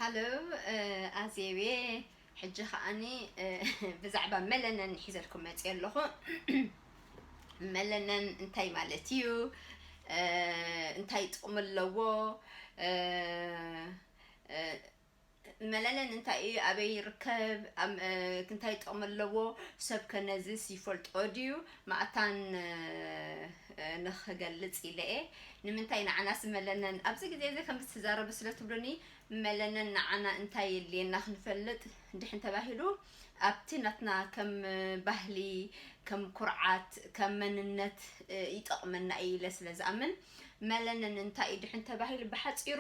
ሄሎ፣ ኣዜቤ፣ ሕጂ ከዓኒ ብዛዕባ መለነን ሒዘልኩም መፅእ ኣለኹ። መለነን እንታይ ማለት እዩ? እንታይ ጥቕሚ ኣለዎ? መለነን እንታይ እዩ? ኣበይ ይርከብ? እንታይ ጥቕሚ ኣለዎ? ሰብ ከ ነዚስ ይፈልጦ ድዩ? ማእታን ንኽገልጽ ኢለ እየ። ንምንታይ ንዓናስ መለነን ኣብዚ ግዜ እዚ ከምዚ ትዛረቢ ስለ ትብሉኒ፣ መለነን ንዓና እንታይ የድልየና ክንፈልጥ ድሕን ተባሂሉ ኣብቲ ናትና ከም ባህሊ፣ ከም ኩርዓት፣ ከም መንነት ይጠቕመና እዩ ኢለ ስለ ዝኣምን፣ መለነን እንታይ እዩ ድሕን ተባሂሉ ብሓጺሩ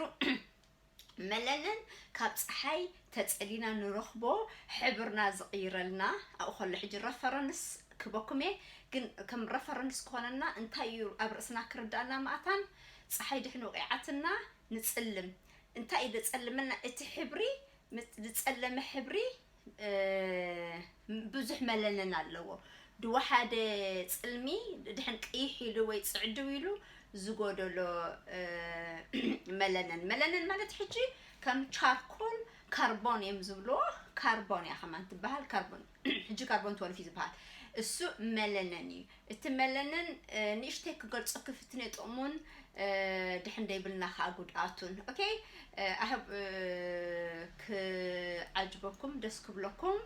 መለነን ካብ ፀሓይ ተፀሊና ንረኽቦ ሕብርና ዝቕይረልና ኣብኡ ከሎ ሕጂ ረፈረንስ ክበኩም እየ። ግን ከም ረፈረንስ ክኾነና እንታይ እዩ ኣብ ርእስና ክርዳእና ማእታን ፀሓይ ድሕን ወቂዓትና ንፅልም እንታይ እዩ ደፀልመና እቲ ሕብሪ ዝፀለመ ሕብሪ ብዙሕ መለነን ኣለዎ። ድወሓደ ፅልሚ ድሕን ቅይሕ ኢሉ ወይ ፅዕድው ኢሉ ዝጎደሎ መለነን መለነን ማለት ሕጂ ከም ቻርኮል ካርቦን እዮም ዝብልዎ። ካርቦን እያ ከማን ትበሃል። ካርቦን ሕጂ ካርቦን ትወልፍ እዩ ዝበሃል። እሱ መለነን እዩ። እቲ መለነን ንእሽተይ ክገልፆ ክፍትን እየ ጥቕሙን ድሕን ደይብልና ከዓ ጉድኣቱን። ኦኬ፣ ኣህብ ክዓጅበኩም ደስ ክብለኩም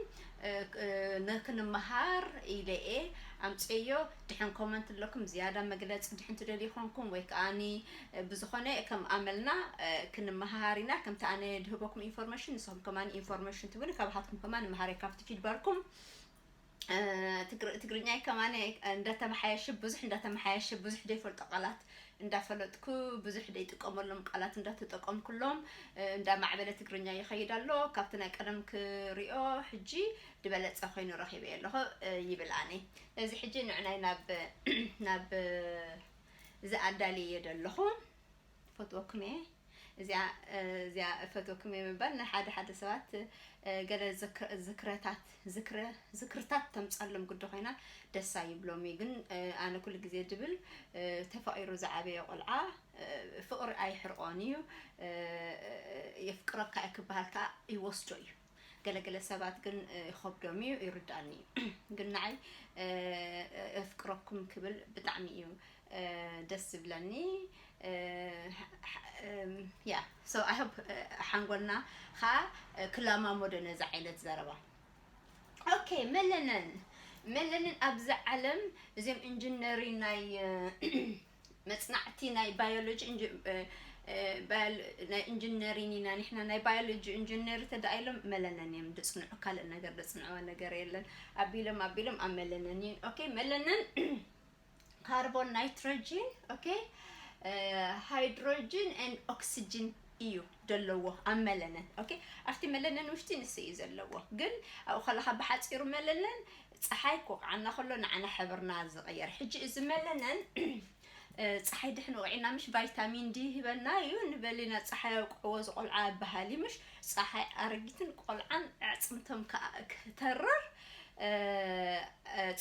ንክንመሃር ኢለ እየ ኣምፅዮ። ድሕን ኮመንት ኣለኩም ዝያዳ መግለፂ ድሕን ትደልዩ ይኾንኩም ወይ ከዓኒ ብዝኾነ ከም ኣመልና ክንመሃሃር ኢና። ከምቲ ኣነ ድህበኩም ኢንፎርሜሽን ንስኹም ከማን ኢንፎርሜሽን ትብሉ ካብሃትኩም ከማን መሃር ካብቲ ፊድባርኩም ትግርኛይ ከማነ እንዳተመሓየሸ ብዙሕ እንዳተመሓየሸ ብዙሕ ዘይፈልጦ ቃላት እንዳፈለጥኩ ብዙሕ ዘይጥቀመሎም ቃላት እንዳተጠቀምኩሎም እንዳማዕበለ ትግርኛ ይኸይድ ኣሎ። ካብቲ ናይ ቀደም ክሪኦ ሕጂ ዝበለፀ ኮይኑ ረኺበ ኣለኹ ይብል ኣነ። እዚ ሕጂ ንዕናይ ናብ ናብ ዝኣዳልየ ዘለኹ ፈትወኩም እየ። እዚኣ እዚኣ እፈትወኩም እየ ምባል ንሓደ ሓደ ሰባት ገለ ዝክረታት ዝክርታት ተምፃሎም ግዲ ኮይና ደስ ኣይብሎም እዩ። ግን ኣነ ኩሉ ግዜ ድብል ተፈቂሩ ዝዓበየ ቆልዓ ፍቅሪ ኣይሕርቆን እዩ። የፍቅረካ እየ ክበሃል ከዓ ይወስዶ እዩ። ገለገለ ሰባት ግን ይኸብዶም እዩ ይርዳእኒ እዩ። ግን ንዓይ ኣፍቅረኩም ክብል ብጣዕሚ እዩ ደስ ዝብለኒ። ያ so I hope ሓንጎልና ከዓ ክለማመዶ ነዚ ዓይነት ዘረባ። ኦኬ፣ መለነን መለነን ኣብዚ ዓለም እዚም ኢንጂነሪ ናይ መፅናዕቲ ናይ ባዮሎጂ ናይ ኢንጂነሪን ኢና ንሕና ናይ ባዮሎጂ ኢንጂነሪ ተዳኢሎም መለነን እዮም ድፅንዑ። ካልእ ነገር ደፅንዕዎ ነገር የለን። ኣቢሎም ኣቢሎም ኣብ መለነን እዩ። ኦኬ፣ መለነን ካርቦን ናይትሮጂን፣ ኦኬ፣ ሃይድሮጂን ን ኦክሲጂን እዩ ዘለዎ ኣብ መለነን። ኦኬ፣ ኣብቲ መለነን ውሽጢ ንስ እዩ ዘለዎ። ግን ኣብኡ ከለካ ብሓፂሩ መለነን ፀሓይ ክወቅዓና ከሎ ንዓና ሕብርና ዝቕየር። ሕጂ እዚ መለነን ፀሓይ ድሕን ወቂዕና ምሽ ቫይታሚን ዲ ይህበና እዩ ንበሊና ፀሓይ ኣውቅዕዎ ዝቆልዓ በሃሊ ምሽ ፀሓይ ኣረጊትን ቆልዓን ኣዕፅምቶም ክተርር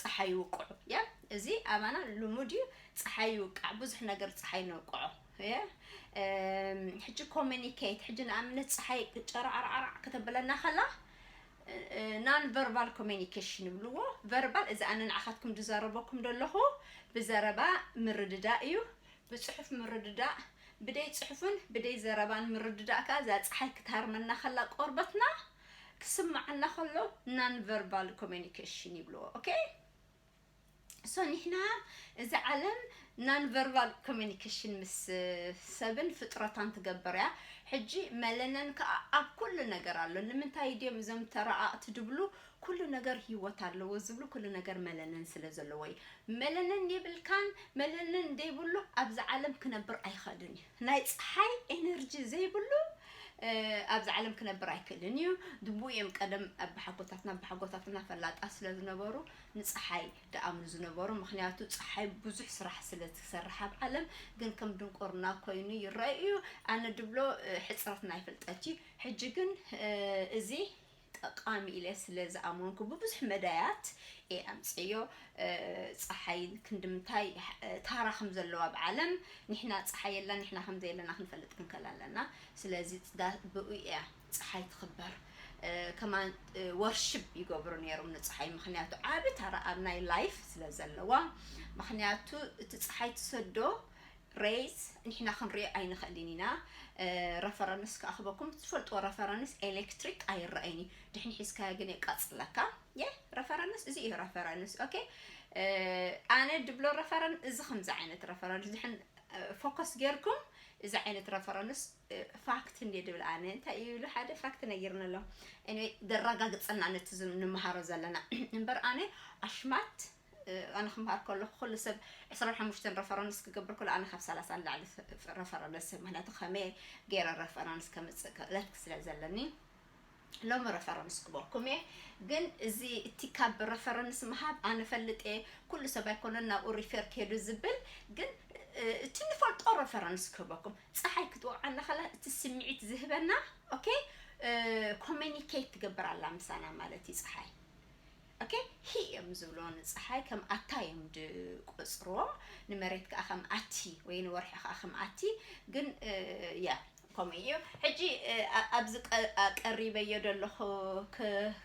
ፀሓይ ይውቅዑ። ያ እዚ ኣባና ልሙድ እዩ። ፀሓይ ይውቃዕ፣ ብዙሕ ነገር ፀሓይ ነውቅዖ። ሕጂ ኮሚኒኬት፣ ሕጂ ንኣብነት ፀሓይ ጨራዕራዕራዕ ከተበለና ከላ ናን ቨርባል ኮሚኒኬሽን ይብልዎ። ቨርባል እዚ ኣነ ንዓኻትኩም ዝዛረበኩም ዘለኹ ብዘረባ ምርድዳእ እዩ። ብፅሑፍ ምርድዳእ፣ ብደይ ፅሑፍን ብደይ ዘረባን ምርድዳእ ከዓ እዛ ፀሓይ ክትሃርመና ከላ ቆርበትና ክስማዓና ከሎ ናን ቨርባል ኮሚኒኬሽን ይብልዎ። ኦኬ፣ so ንሕና እዚ ዓለም ናን ቨርባል ኮሚኒኬሽን ምስ ሰብን ፍጥረታን ትገብር እያ። ሕጂ መለነን ከዓ ኣብ ኩሉ ነገር ኣሎ። ንምንታይ ድዮም እዞም ተረኣእቲ ድብሉ ኩሉ ነገር ህይወት ኣለዎ ዝብሉ? ኩሉ ነገር መለነን ስለ ዘለዎ እዩ። መለነን የብልካን፣ መለነን ዘይብሉ ኣብዚ ዓለም ክነብር ኣይኽእልን እዩ። ናይ ፀሓይ ኤነርጂ ዘይብሉ ኣብዚ ዓለም ክነብር ኣይክእልን እዩ። ድቡ እዮም ቀደም ኣባሓጎታትና ኣባሓጎታትና ፈላጣ ስለ ዝነበሩ ንፀሓይ ደኣምኑ ዝነበሩ። ምክንያቱ ፀሓይ ብዙሕ ስራሕ ስለ ትሰርሕ ኣብ ዓለም። ግን ከም ድንቁርና ኮይኑ ይረአ እዩ። ኣነ ድብሎ ሕፅረት ናይ ፍልጠት እዩ። ሕጂ ግን እዚ ጠቓሚ ኢለ ስለ ዝኣመንኩ ብብዙሕ መዳያት እየ ኣምፅዮ። ፀሓይ ክንድምታይ ታራ ከም ዘለዋ ኣብ ዓለም፣ ንሕና ፀሓይ የላ፣ ንሕና ከም ዘየለና ክንፈልጥ ክንከል ኣለና። ስለዚ ብኡ እያ ፀሓይ ትኽበር። ከማን ወርሽፕ ይገብሩ ነይሮም ንፀሓይ፣ ምክንያቱ ዓቢ ታራ ኣብ ናይ ላይፍ ስለ ዘለዋ። ምክንያቱ እቲ ፀሓይ ትሰዶ ሬይስ ንሕና ክንሪኦ ኣይንኽእልን ኢና። ረፈረንስ ክኣኽበኩም፣ ትፈልጥዎ ረፈረንስ ኤሌክትሪክ ኣይረኣይን እዩ። ድሕን ሒዝካዮ ግን የቃፅለካ። የ ረፈረንስ እዚ እዩ ረፈረንስ። ኦኬ፣ ኣነ ድብሎ ረፈረን እዚ ከምዚ ዓይነት ረፈረንስ ድሕን ፎከስ ጌርኩም እዚ ዓይነት ረፈረንስ ፋክት እንዴ ድብል ኣነ እንታይ እዩ ኢሉ ሓደ ፋክት ነጊርኒ ኣሎ። Anyway፣ ደረጋግፀልና ነቲ ንምሃሮ ዘለና እምበር ኣነ ኣሽማት ኣነ ክምሃር ከለኹ ኩሉ ሰብ ዕስራን ሓሙሽተን ረፈረንስ ክገብር ከሎ ኣነ ካብ ሰላሳ ንላዕሊ ረፈረንስ፣ ምክንያቱ ከመይ ገይረ ረፈረንስ ከምፅእ ክእለት ስለ ዘለኒ ሎሚ ረፈረንስ ክበኩም እየ። ግን እዚ እቲ ካብ ረፈረንስ ምሃብ ኣነ ፈልጥ እየ፣ ኩሉ ሰብ ኣይኮነን ናብኡ ሪፌር ከይዱ ዝብል፣ ግን እቲ ንፈልጦ ረፈረንስ ክህበኩም። ፀሓይ ክትወዓና ከላ እቲ ስምዒት ዝህበና፣ ኦኬ፣ ኮሚኒኬት ትገብር ኣላ ምሳና ማለት እዩ ፀሓይ። ኦኬ፣ ሂ እዮም ዝብሎ ንፀሓይ፣ ከም ኣታ እዮም ዝቆፅርዎ፣ ንመሬት ከዓ ከም ኣቲ ወይ ንወርሒ ከዓ ከም ኣቲ። ግን ያ ከምኡ እዩ። ሕጂ ኣብዚ ቀሪበዮ ዘለኹ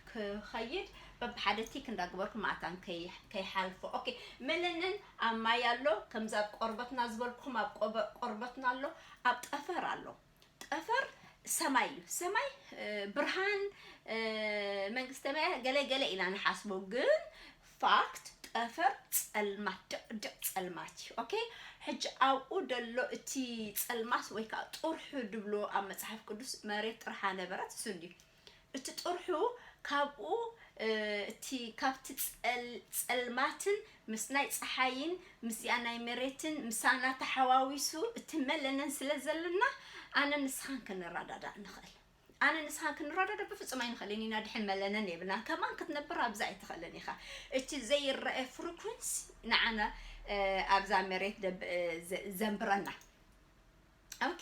ክኸይድ በብሓደ ቲክ እንዳግበርኩ ማእታን ከይሓልፎ። ኦኬ፣ መለነን ኣብ ማይ ኣሎ፣ ከምዚ ኣብ ቆርበትና ዝበልኩም ኣብ ቆርበትና ኣሎ፣ ኣብ ጠፈር ኣሎ። ጠፈር ሰማይ እዩ። ሰማይ ብርሃን መንግስተ ሰማያት ገለ ገለ ኢና ንሓስቦ፣ ግን ፋክት ጠፈር ጸልማት፣ ድቕድቕ ጸልማት እዩ። ኦኬ፣ ሕጂ ኣብኡ ደሎ እቲ ጸልማት ወይ ከዓ ጥርሑ ድብሎ ኣብ መጽሓፍ ቅዱስ መሬት ጥርሓ ነበረት፣ እሱ እንድዩ። እቲ ጥርሑ ካብኡ እቲ ካብቲ ጸልማትን ምስ ናይ ጸሓይን ምስዚኣ ናይ መሬትን ምሳና ተሓዋዊሱ እቲ መለነን ስለ ዘለና ኣነ ንስኻን ክንረዳዳእ ንኽእል። ኣነ ንስኻን ክንረዳዳእ ብፍጹም ኣይንኽእልን ኢና። ድሕን መለነን የብልናን። ከማን ክትነብር ኣብዛ ኣይትኽእልን ኢኻ። እቲ ዘይረአ ፍሪኩንሲ ንዓና ኣብዛ መሬት ዘንብረና። ኦኬ፣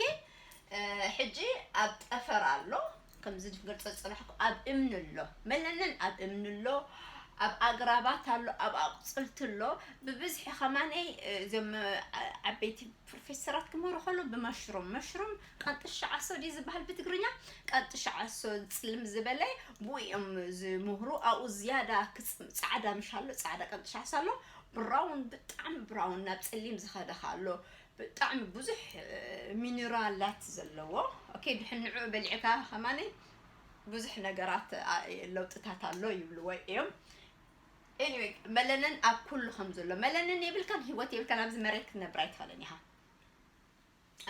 ሕጂ ኣብ ጠፈር ኣሎ፣ ከምዚ ዝገልጾ ዝጸናሕኩ ኣብ እምኒ ኣሎ፣ መለነን ኣብ እምኒ ኣሎ፣ ኣብ ኣግራባት ኣሎ፣ ኣብ ኣቁጽልቲ ኣሎ። ብብዝሒ ከማነይ እዞም ዓበይቲ ፕሮፌሰራት ክምህሩ ከሎ ብመሽሩም፣ መሽሩም ቀንጥሻ ዓሶ ድዩ ዝበሃል ብትግርኛ? ቀንጥሻ ዓሶ ጽልም ዝበለ ብኡ እዮም ዝምህሩ። ኣብኡ ዝያዳ ጻዕዳ ምሽ ኣሎ፣ ጻዕዳ ቀንጥሻ ዓሶ ኣሎ፣ ብራውን፣ ብጣዕሚ ብራውን ናብ ጸሊም ዝኸደ ኣሎ። ብጣዕሚ ብዙሕ ሚኒራላት ዘለዎ። ኦኬ፣ ድሕን ንዕኡ በሊዕካ ከማኒ ብዙሕ ነገራት ለውጥታት ኣሎ ይብልዎ እዮም። Anyway፣ መለነን ኣብ ኩሉ ከም ዘሎ፣ መለነን የብልካን ህይወት የብልካን፣ ኣብዚ መሬት ክትነብር ኣይትኽእልን ኢኻ።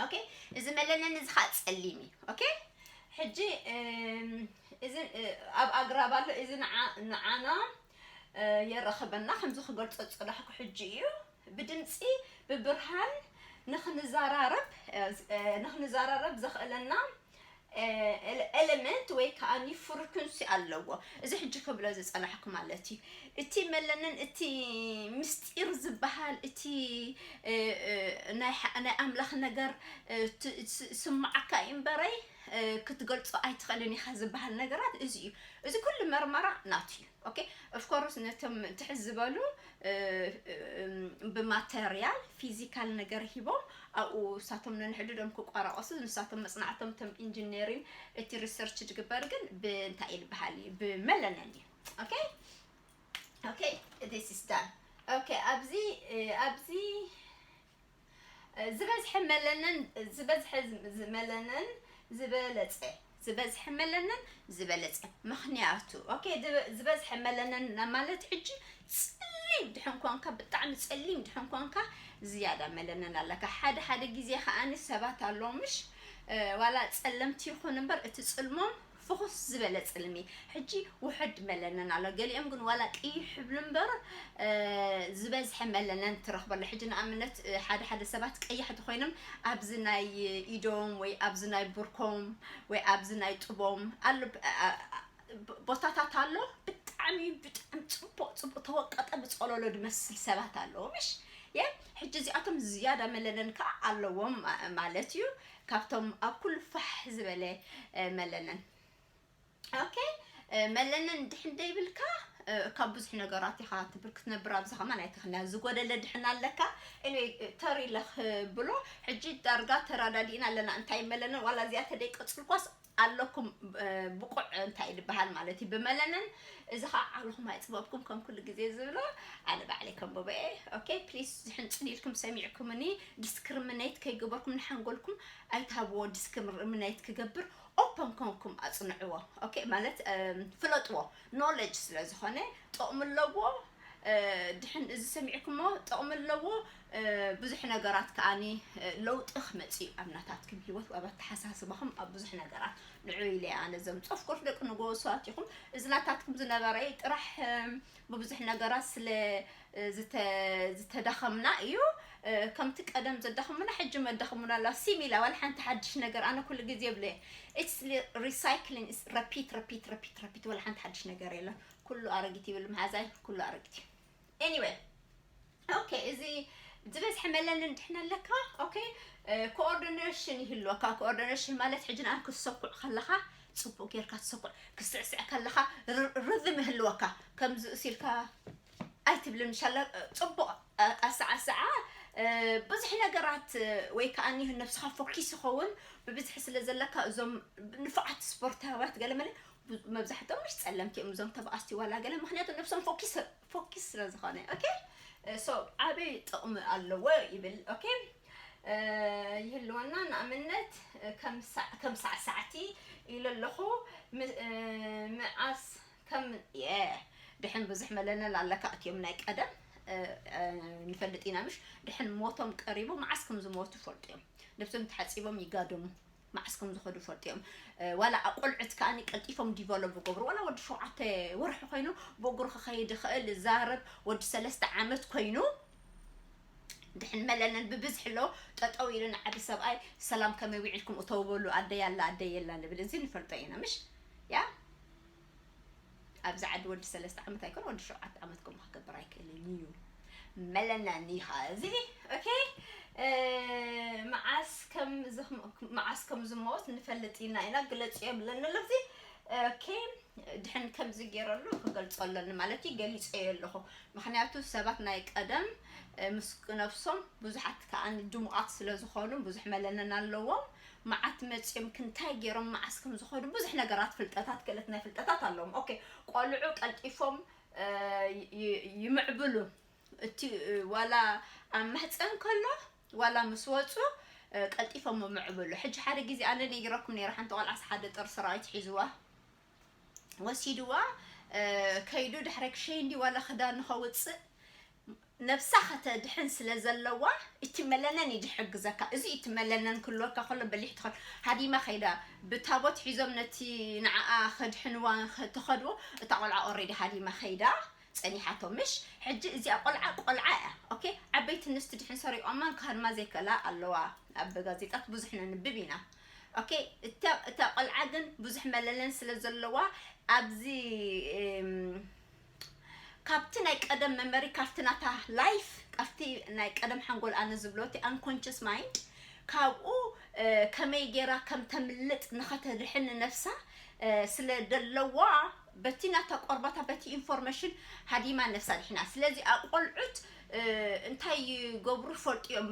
ኦኬ፣ እዚ መለነን እዚ ከዓ ጸሊም እዩ። ኦኬ፣ ሕጂ እዚ ኣብ ኣግራብ ኣሎ፣ እዚ ንዓና የራኽበና። ከምዚ ክገልጾ ዝጸናሕኩ ሕጂ እዩ። ብድምጺ ብብርሃን ንኽንዘራረብ ንኽንዘራረብ ዘኽእለና ኤለመንት ወይ ከዓ ፍሪኩንሲ ኣለዎ። እዚ ሕጂ ክብሎ ዝጸናሕኩ ማለት እዩ። እቲ መለነን እቲ ምስጢር ዝበሃል እቲ ናይ ኣምላኽ ነገር ስማዓካ እዩ እምበረይ ክትገልጾ ኣይትኽእልን ኢኻ ዝበሃል ነገራት እዚ እዩ። እዚ ኩሉ መርመራ ናቱ እዩ። ኦኬ፣ ኦፍኮርስ ነቶም ትሕት ዝበሉ ብማተርያል ፊዚካል ነገር ሂቦም ኣብኡ ንሳቶም ነንሕድዶም ክቋራቆሱ ንሳቶም መጽናዕቶም እቶም ኢንጂነሪን እቲ ሪሰርች ዝግበር ግን ብእንታይ ይልበሃል እዩ ብመለነን እዩ። ኦኬ፣ ኦኬ፣ this is done። ኦኬ፣ ኣብዚ ኣብዚ ዝበዝሐ መለነን ዝበዝሐ መለነን ዝበለጸ ዝበዝሐ መለነን ዝበለጸ ምክንያቱ ኦኬ ዝበዝሐ መለነን ማለት ሕጂ ጸሊም ድሕን ኮንካ ብጣዕሚ ጸሊም ድሕን ኮንካ ዝያዳ መለነን ኣለካ። ሓደ ሓደ ግዜ ከዓኒ ሰባት ኣለዉ ምሽ ዋላ ጸለምቲ ይኹን እምበር እቲ ጽልሞም ፍኹስ ዝበለ ጽልሚ። ሕጂ ውሕድ መለነን ኣሎ። ገሊኦም ግን ዋላ ቅይሕ ይብሉ እምበር ዝበዝሐ መለነን ትረኽበሉ። ሕጂ ንኣብነት ሓደ ሓደ ሰባት ቀያሕቲ ኮይኖም ኣብዚ ናይ ኢዶም ወይ ኣብዚ ናይ ብርኮም ወይ ኣብዚ ናይ ጥቦም ኣሎ ቦታታት ኣሎ ብጣዕሚ ብጣዕሚ ጽቡቅ ጽቡቅ ተወቀጠ ብጸለሎ ዝመስል ሰባት ኣለዉ ምሽ የ ሕጂ እዚኣቶም ዝያዳ መለነን ከዓ ኣለዎም ማለት እዩ ካብቶም ኣብ ኩሉ ፋሕ ዝበለ መለነን። ኦኬ፣ መለነን ድሕን ደይብልካ ካብ ብዙሕ ነገራት ኢኻ ትብር ክትነብር። ኣብዚ ከማን ኣይትኽንያ ዝጎደለ ድሕን ኣለካ። Anyway፣ ተር ኢለ ክብሎ ሕጂ ዳርጋ ተራዳዲእና ኣለና። እንታይ መለነን ዋላ እዚኣ ተደይቀጽልኳስ ኣለኩም ብቁዕ እንታይ ዝበሃል ማለት እዩ ብመለነን። እዚ ከዓ ዓለኹም ኣይፅበብኩም ከም ኩሉ ግዜ ዝብሎ ኣነ ባዕለይ ከም ቦበኤ። Okay please ዝሕንፅን ኢልኩም ሰሚዕኩምኒ discriminate ከይገበርኩም ንሓንጎልኩም ኣይትሃብዎ። Discriminate ክገብር open ኮንኩም ኣፅንዕዎ። Okay ማለት ፍለጥዎ knowledge ስለ ዝኾነ ጥቕሚ ኣለዎ። ድሕን እዚ ሰሚዕኩሞ ጥቕሚ ኣለዎ። ብዙሕ ነገራት ከዓኒ ለውጢ ክመፅእ እዩ ኣብ ናታትኩም ህይወት ኣብ ኣተሓሳስባኹም ኣብ ብዙሕ ነገራት ንዑ ኢለ ኣነ ዘምፅኦ። Of course ደቂ ንጎ ሰባት ኢኹም። እዚ ናታትኩም ዝነበረ ጥራሕ ብብዙሕ ነገራት ስለ ዝተዳኸምና እዩ። ከምቲ ቀደም ዘዳኸሙና ሕጂ መዳኸሙና ኣላ ሲሚላ ዋላ ሓንቲ ሓድሽ ነገር ኣነ ኩሉ ግዜ ብለ it's recycling repeat repeat repeat repeat ዋላ ሓንቲ ሓድሽ ነገር የለን። ኩሉ ኣረጊት ይብል መሓዛይ ኩሉ ኣረጊት እዩ። Anyway okay እዚ ዝበዝሐ መለኒ እንድሕን ኣለካ okay coordination ይህልወካ። Coordination ማለት ሕጂ ንኣን ክትሰኩዕ ከለኻ ፅቡቅ ጌርካ ትሰኩዕ ክስዕስዕ ከለኻ rhythm ይህልወካ። ከምዚ እሲልካ ኣይትብልን ሻላ ፅቡቅ ኣሰዓስዓ ብዙሕ ነገራት ወይ ከዓ ነብስኻ focus ይኸውን ብብዝሒ ስለ ዘለካ እዞም ንፉዓት ስፖርታውያት ገለመለ መብዛሕቶም ምሽ ፀለምቲ እዮም እዞም ተባኣስቲ ዋላ ገለ ምክንያቱ ነብሶም focus focus ስለ ዝኾነ okay so ዓበይ ጥቕሚ ኣለዎ ይብል okay ይህልወና ንኣብነት ከም ሳዕሳዕቲ ኢለ ኣለኹ። መዓስ ከም ድሕን ብዙሕ መለነን ኣለካ እትዮም ናይ ቀደም ንፈልጥ ኢና ምሽ ድሕን ሞቶም ቀሪቡ መዓስ ከም ዝሞቱ ፈልጡ እዮም። ነብሶም ተሓፂቦም ይጋደሙ መዓስ ከም ዝኸዱ ፈልጡ እዮም። ዋላ ኣቆልዑት ከዓኒ ቀልጢፎም develop ዝገብሩ ዋላ ወዲ ሸውዓተ ወርሒ ኮይኑ ብእግሩ ክኸይድ ይኽእል ዛረብ ወዲ ሰለስተ ዓመት ኮይኑ ድሕን መለነን ብብዝሒ ኣሎ ጠጠው ኢሉ ንዓቢ ሰብኣይ ሰላም ከመይ ውዒልኩም እተውበሉ ኣደይ ኣላ ኣደይ የላ ንብል እዚ ንፈልጦ ኢና ምሽ ያ ኣብዚ ዓዲ ወዲ ሰለስተ ዓመት ኣይኮነ ወዲ ሸውዓተ ዓመት ከምኡ ክገብር ኣይክእልን እዩ። መለና ኒኻ እዚ okay መዓስ ከም መዓስ ከም ዝሞት ንፈልጥ ኢና ኢና ግለጽ የብለን ኣለዚ okay ድሕን ከምዚ ገይረሉ ክገልጾ ኣለኒ ማለት እዩ ገሊጸ ኣለኹ። ምክንያቱ ሰባት ናይ ቀደም ምስ ነብሶም ብዙሓት ከኣ ድሙቓት ስለ ዝኾኑ ብዙሕ መለነን ኣለዎም። መዓት መጺኦም ክንታይ ገይሮም መዓስ ከም ዝኾኑ ብዙሕ ነገራት ፍልጠታት ክእለት ናይ ፍልጠታት ኣለዎም። Okay ቆልዑ ቀልጢፎም ይምዕብሉ። እቲ ዋላ ኣብ ማህፀን ከሎ ዋላ ምስ ወፁ ቀልጢፎም ምዕብሉ። ሕጂ ሓደ ግዜ ኣነ ነጊረኩም ነይረ ሓንቲ ቆልዓስ ሓደ ጦር ሰራዊት ሒዝዋ ወሲድዋ ከይዱ ድሕረ ክሸይ እንዲ ዋላ ክዳን ንኸውፅእ ነብሳ ከተድሕን ስለ ዘለዋ እቲ መለነን እዩ ዝሕግዘካ። እዚ እቲ መለነን ክህልወካ ከሎ በሊሕ ትኸል ሃዲማ ከይዳ ብታቦት ሒዞም ነቲ ንዓኣ ከድሕንዋ ተኸድዎ እታ ቆልዓ already ሃዲማ ከይዳ ፀኒሓቶ ምሽ ሕጂ እዚኣ ቆልዓ ቆልዓ እያ okay ዓበይቲ ንስቲ ድሕን ሰሪዖማን ክሃድማ ዘይከላ ኣለዋ ኣብ ጋዜጣት ብዙሕ ነንብብ ኢና okay እታ ቆልዓ ግን ብዙሕ መለለን ስለ ዘለዋ ኣብዚ ካብቲ ናይ ቀደም መመሪ ካብቲ ናታ life ካብቲ ናይ ቀደም ሓንጎል ኣነ ዝብሎ እቲ unconscious mind ካብኡ ከመይ ገይራ ከም ተምልጥ ንኸተድሕን ነፍሳ ስለ ደለዋ በቲ ናታ ቆርባታ በቲ information ሃዲማ ነፍሳ ድሒና። ስለዚ ኣቆልዑት እንታይ ይገብሩ ይፈልጡ እዮም።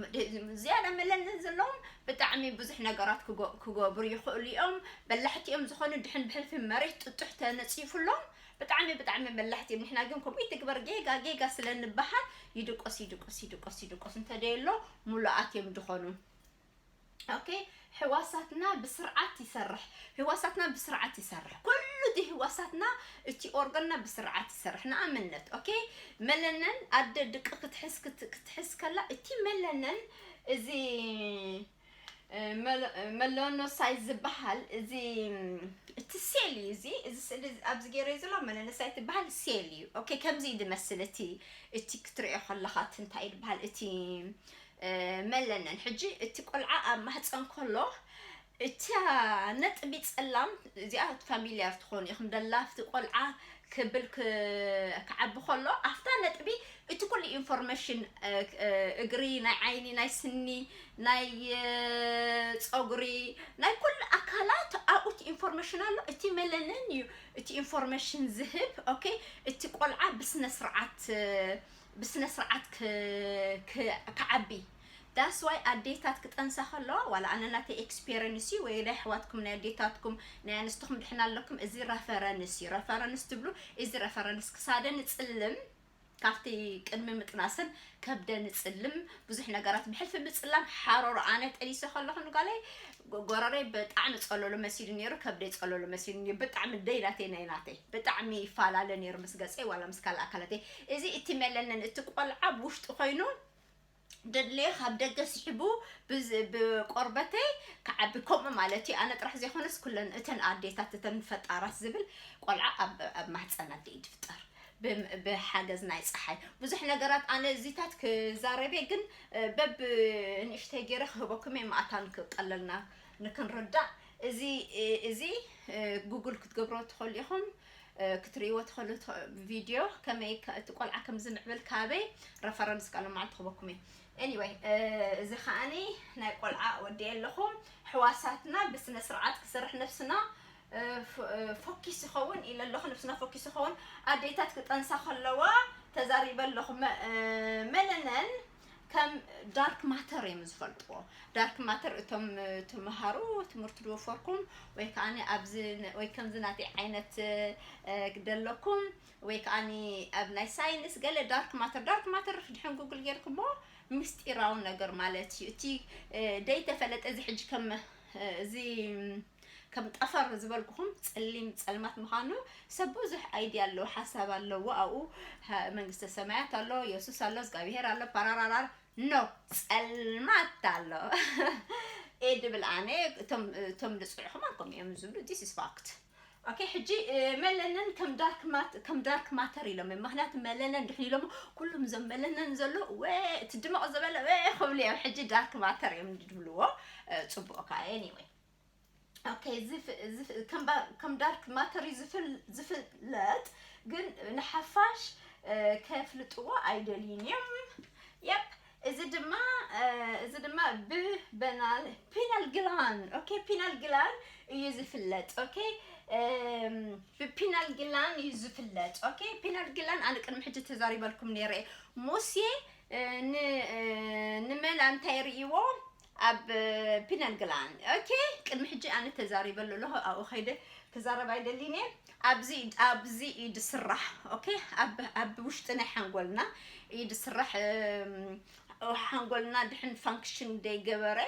ዝያዳ መለለን ዘለዎም ብጣዕሚ ብዙሕ ነገራት ክገብሩ ይኽእሉ እዮም። በላሕቲ እዮም ዝኾኑ ድሕን ብሕልፊ መሬት ጥጡሕ ተነፂፉሎም ብጣዕሚ ብጣዕሚ በላሕቲ እዮም። ንሕና ግን ከምኡ ይትግበር ጌጋ ጌጋ ስለ ንበሃል ይድቆስ ይድቆስ ይድቆስ ይድቆስ እንተደየሎ ሙሉኣት እዮም ዝኾኑ። Okay ህዋሳትና ብስርዓት ይሰርሕ። ህዋሳትና ብስርዓት ይሰርሕ። ኩሉ እቲ ህዋሳትና እቲ organ ና ብስርዓት ይሰርሕ። ንኣብነት okay መለነን ኣደ ድቂ ክትሕዝ ክትሕዝ ከላ እቲ መለነን እዚ melanocyte ዝበሃል እዚ እቲ cell እዩ። እዚ እዚ ስእሊ ኣብዚ ገይረ ዘሎ melanocyte ዝበሃል cell እዩ። Okay ከምዚ እዩ ዝመስል እቲ እቲ ክትሪኦ ከለኻ እቲ እንታይ ዝበሃል እቲ መለነን ሕጂ እቲ ቆልዓ ኣብ ማህፀን ከሎ እታ ነጥቢ ፀላም እዚኣ familiar ትኾኑ ኢኹም ደላ ኣብቲ ቆልዓ ክብል ክዓቢ ከሎ ኣብታ ነጥቢ እቲ ኩሉ information እግሪ ናይ ዓይኒ ናይ ስኒ ናይ ፀጉሪ ናይ ኩሉ ኣካላት ኣብ እቲ ኢንፎርሜሽን ኣሎ፣ እቲ መለነን እዩ እቲ ኢንፎርሜሽን ዝህብ። ኦኬ፣ እቲ ቆልዓ ብስነ ስርዓት ብስነ ስርዓት ክ- ክ- ክዓቢ። That's why ኣዴታት ክጠንሳ ከለዋ፣ ዋላ ኣነ ናተይ ኤክስፔሪንስ እዩ ወይ ናይ ኣሕዋትኩም ናይ ኣዴታትኩም ናይ ኣንስትኹም ድሕና ኣለኩም፣ እዚ ረፈረንስ እዩ። ረፈረንስ ትብሉ፣ እዚ ረፈረንስ ክሳደ ንጽልም፣ ካብቲ ቅድሚ ምጥናስን ከብደ ንጽልም፣ ብዙሕ ነገራት ብሕልፊ ምጽላም ሓሮሮ። ኣነ ጠኒሰ ከለኹ ንጓለይ ጎ- ጎረረይ ብጣዕሚ ጸለሎ መሲሉ ነይሩ፣ ከብደይ ጸለሎ መሲሉ ነይሩ። ብጣዕሚ ደይ ናተይ ናይ ናተይ ብጣዕሚ ይፈላለ ነይሩ ምስ ገጸይ ዋላ ምስ ካልእ ኣካላተይ። እዚ እቲ መለነን እቲ ቆልዓ ብውሽጢ ኮይኑ ደድልየ ካብ ደገ ስሒቡ ብዝ- ብቆርበተይ ክዓቢ ከምኡ ማለት እዩ። ኣነ ጥራሕ ዘይኮነስ ኩለን እተን ኣዴታት እተን ፈጣራት ዝብል ቆልዓ ኣብ ኣብ ማህፀን ኣደ እዩ ዝፍጠር። ብም- ብሓገዝ ናይ ፀሓይ ብዙሕ ነገራት ኣነ እዚታት ክዛረቤ ግን እ፣ በብ ንእሽተይ ገይረ ክህበኩም እየ፣ ማእታን ክቀለልና ንክንርዳእ። እዚ እ፣ እዚ እ፣ ጉግል ክትገብሮ ትኽእሉ ኢኹም፣ እ፣ ክትርእይዎ ትኽእሉ ትኽ- ቪድዮ ከመይ ከ- እቲ ቆልዓ ከም ዝምዕብል ካበይ ረፈረንስ ካልእ መዓልቲ ክህበኩም እየ። Anyway እ፣ እዚ ከዓኒ ናይ ቆልዓ ወዲየ ኣለኹ። ሕዋሳትና ብስነ ስርዓት ክሰርሕ ነብስና ፎኪስ ይኸውን ኢለ ኣለኹ። ነብስና ፎኪስ ይኸውን። ኣዴታት ክጠንሳ ከለዋ ተዛሪበ ኣለኹ። መ- እ፣ መለነን ከም ዳርክ ማተር እዮም ዝፈልጥዎ። ዳርክ ማተር እቶም እ፣ ተምሃሩ ትምህርቲ ዝወፈርኩም ወይ ከዓ ኣብዚ ነ- ወይ ከምዚ ናተይ ዓይነት እ፣ እ፣ ደለኩም ወይ ከዓ ኣብ ናይ ሳይንስ ገለ ዳርክ ማተር ዳርክ ማተር ድሕን ጉግል ጌርኩሞ ምስጢራዊ ነገር ማለት እዩ። እቲ እ፣ ደይተፈለጠ እዚ ሕጂ ከም እ፣ እዚ ከም ጠፈር ዝበልኩኹም ጸሊም ጸልማት ምዃኑ ሰብ ብዙሕ ኣይድያ ኣለዎ፣ ሓሳብ ኣለዎ። ኣብኡ ሃ- መንግስተ ሰማያት ኣሎ፣ የሱስ ኣሎ፣ እግዚኣብሄር ኣሎ፣ ፓራራራር ኖ ጸልማት ኣሎ። ኤ ድብል ኣነ እቶም እቶም ዝጽዕኹም ኣኮም እዮም ዝብሉ this is fact። ኦኬ ሕጂ እ፣ መለነን ከም ዳርክ ማት ከም ዳርክ ማተር ኢሎም እዮም። ምክንያቱ መለነን ድሕን ኢሎም ኩሉም እዞም መለነን ዘሎ ወ እቲ ድመቕ ዝበለ ወ ክብሉ እዮም። ሕጂ ዳርክ ማተር እዮም ዝብልዎ። እ፣ ጽቡቕ ካ anyway ኦኬ ዝፍ- ዝፍ- ከም ባ- ከም ዳርክ ማተር እዩ ዝፍል- ዝፍለጥ ግን ንሓፋሽ እ፣ ከፍልጥዎ ኣይደልዩን እዮም። የፕ እዚ ድማ እ፣ እዚ ድማ ብበናል ፒናል ግላን ኦኬ ፒናል ግላን እዩ ዝፍለጥ። ኦኬ እም፣ ብፒናል ግላን እዩ ዝፍለጥ። ኦኬ ፒናል ግላን ኣነ ቅድሚ ሕጂ ተዛሪበልኩም ነይረ እየ። ሙሴ እ፣ ን- እ፣ ንመላ እንታይ ርእይዎ ኣብ ፒናል ግላን ኦኬ ቅድሚ ሕጂ ኣነ ተዛሪበሉ ኣለኹ። ኣብኡ ከይደ ክዛረብ ኣይደሊን እየ። ኣብዚ ኣብዚ እዩ ዝስራሕ። ኦኬ ኣብ ኣብ ውሽጢ ናይ ሓንጎልና እዩ ዝስራሕ። እም፣ ሓንጎልና ድሕን ፋንክሽን ደይገበረ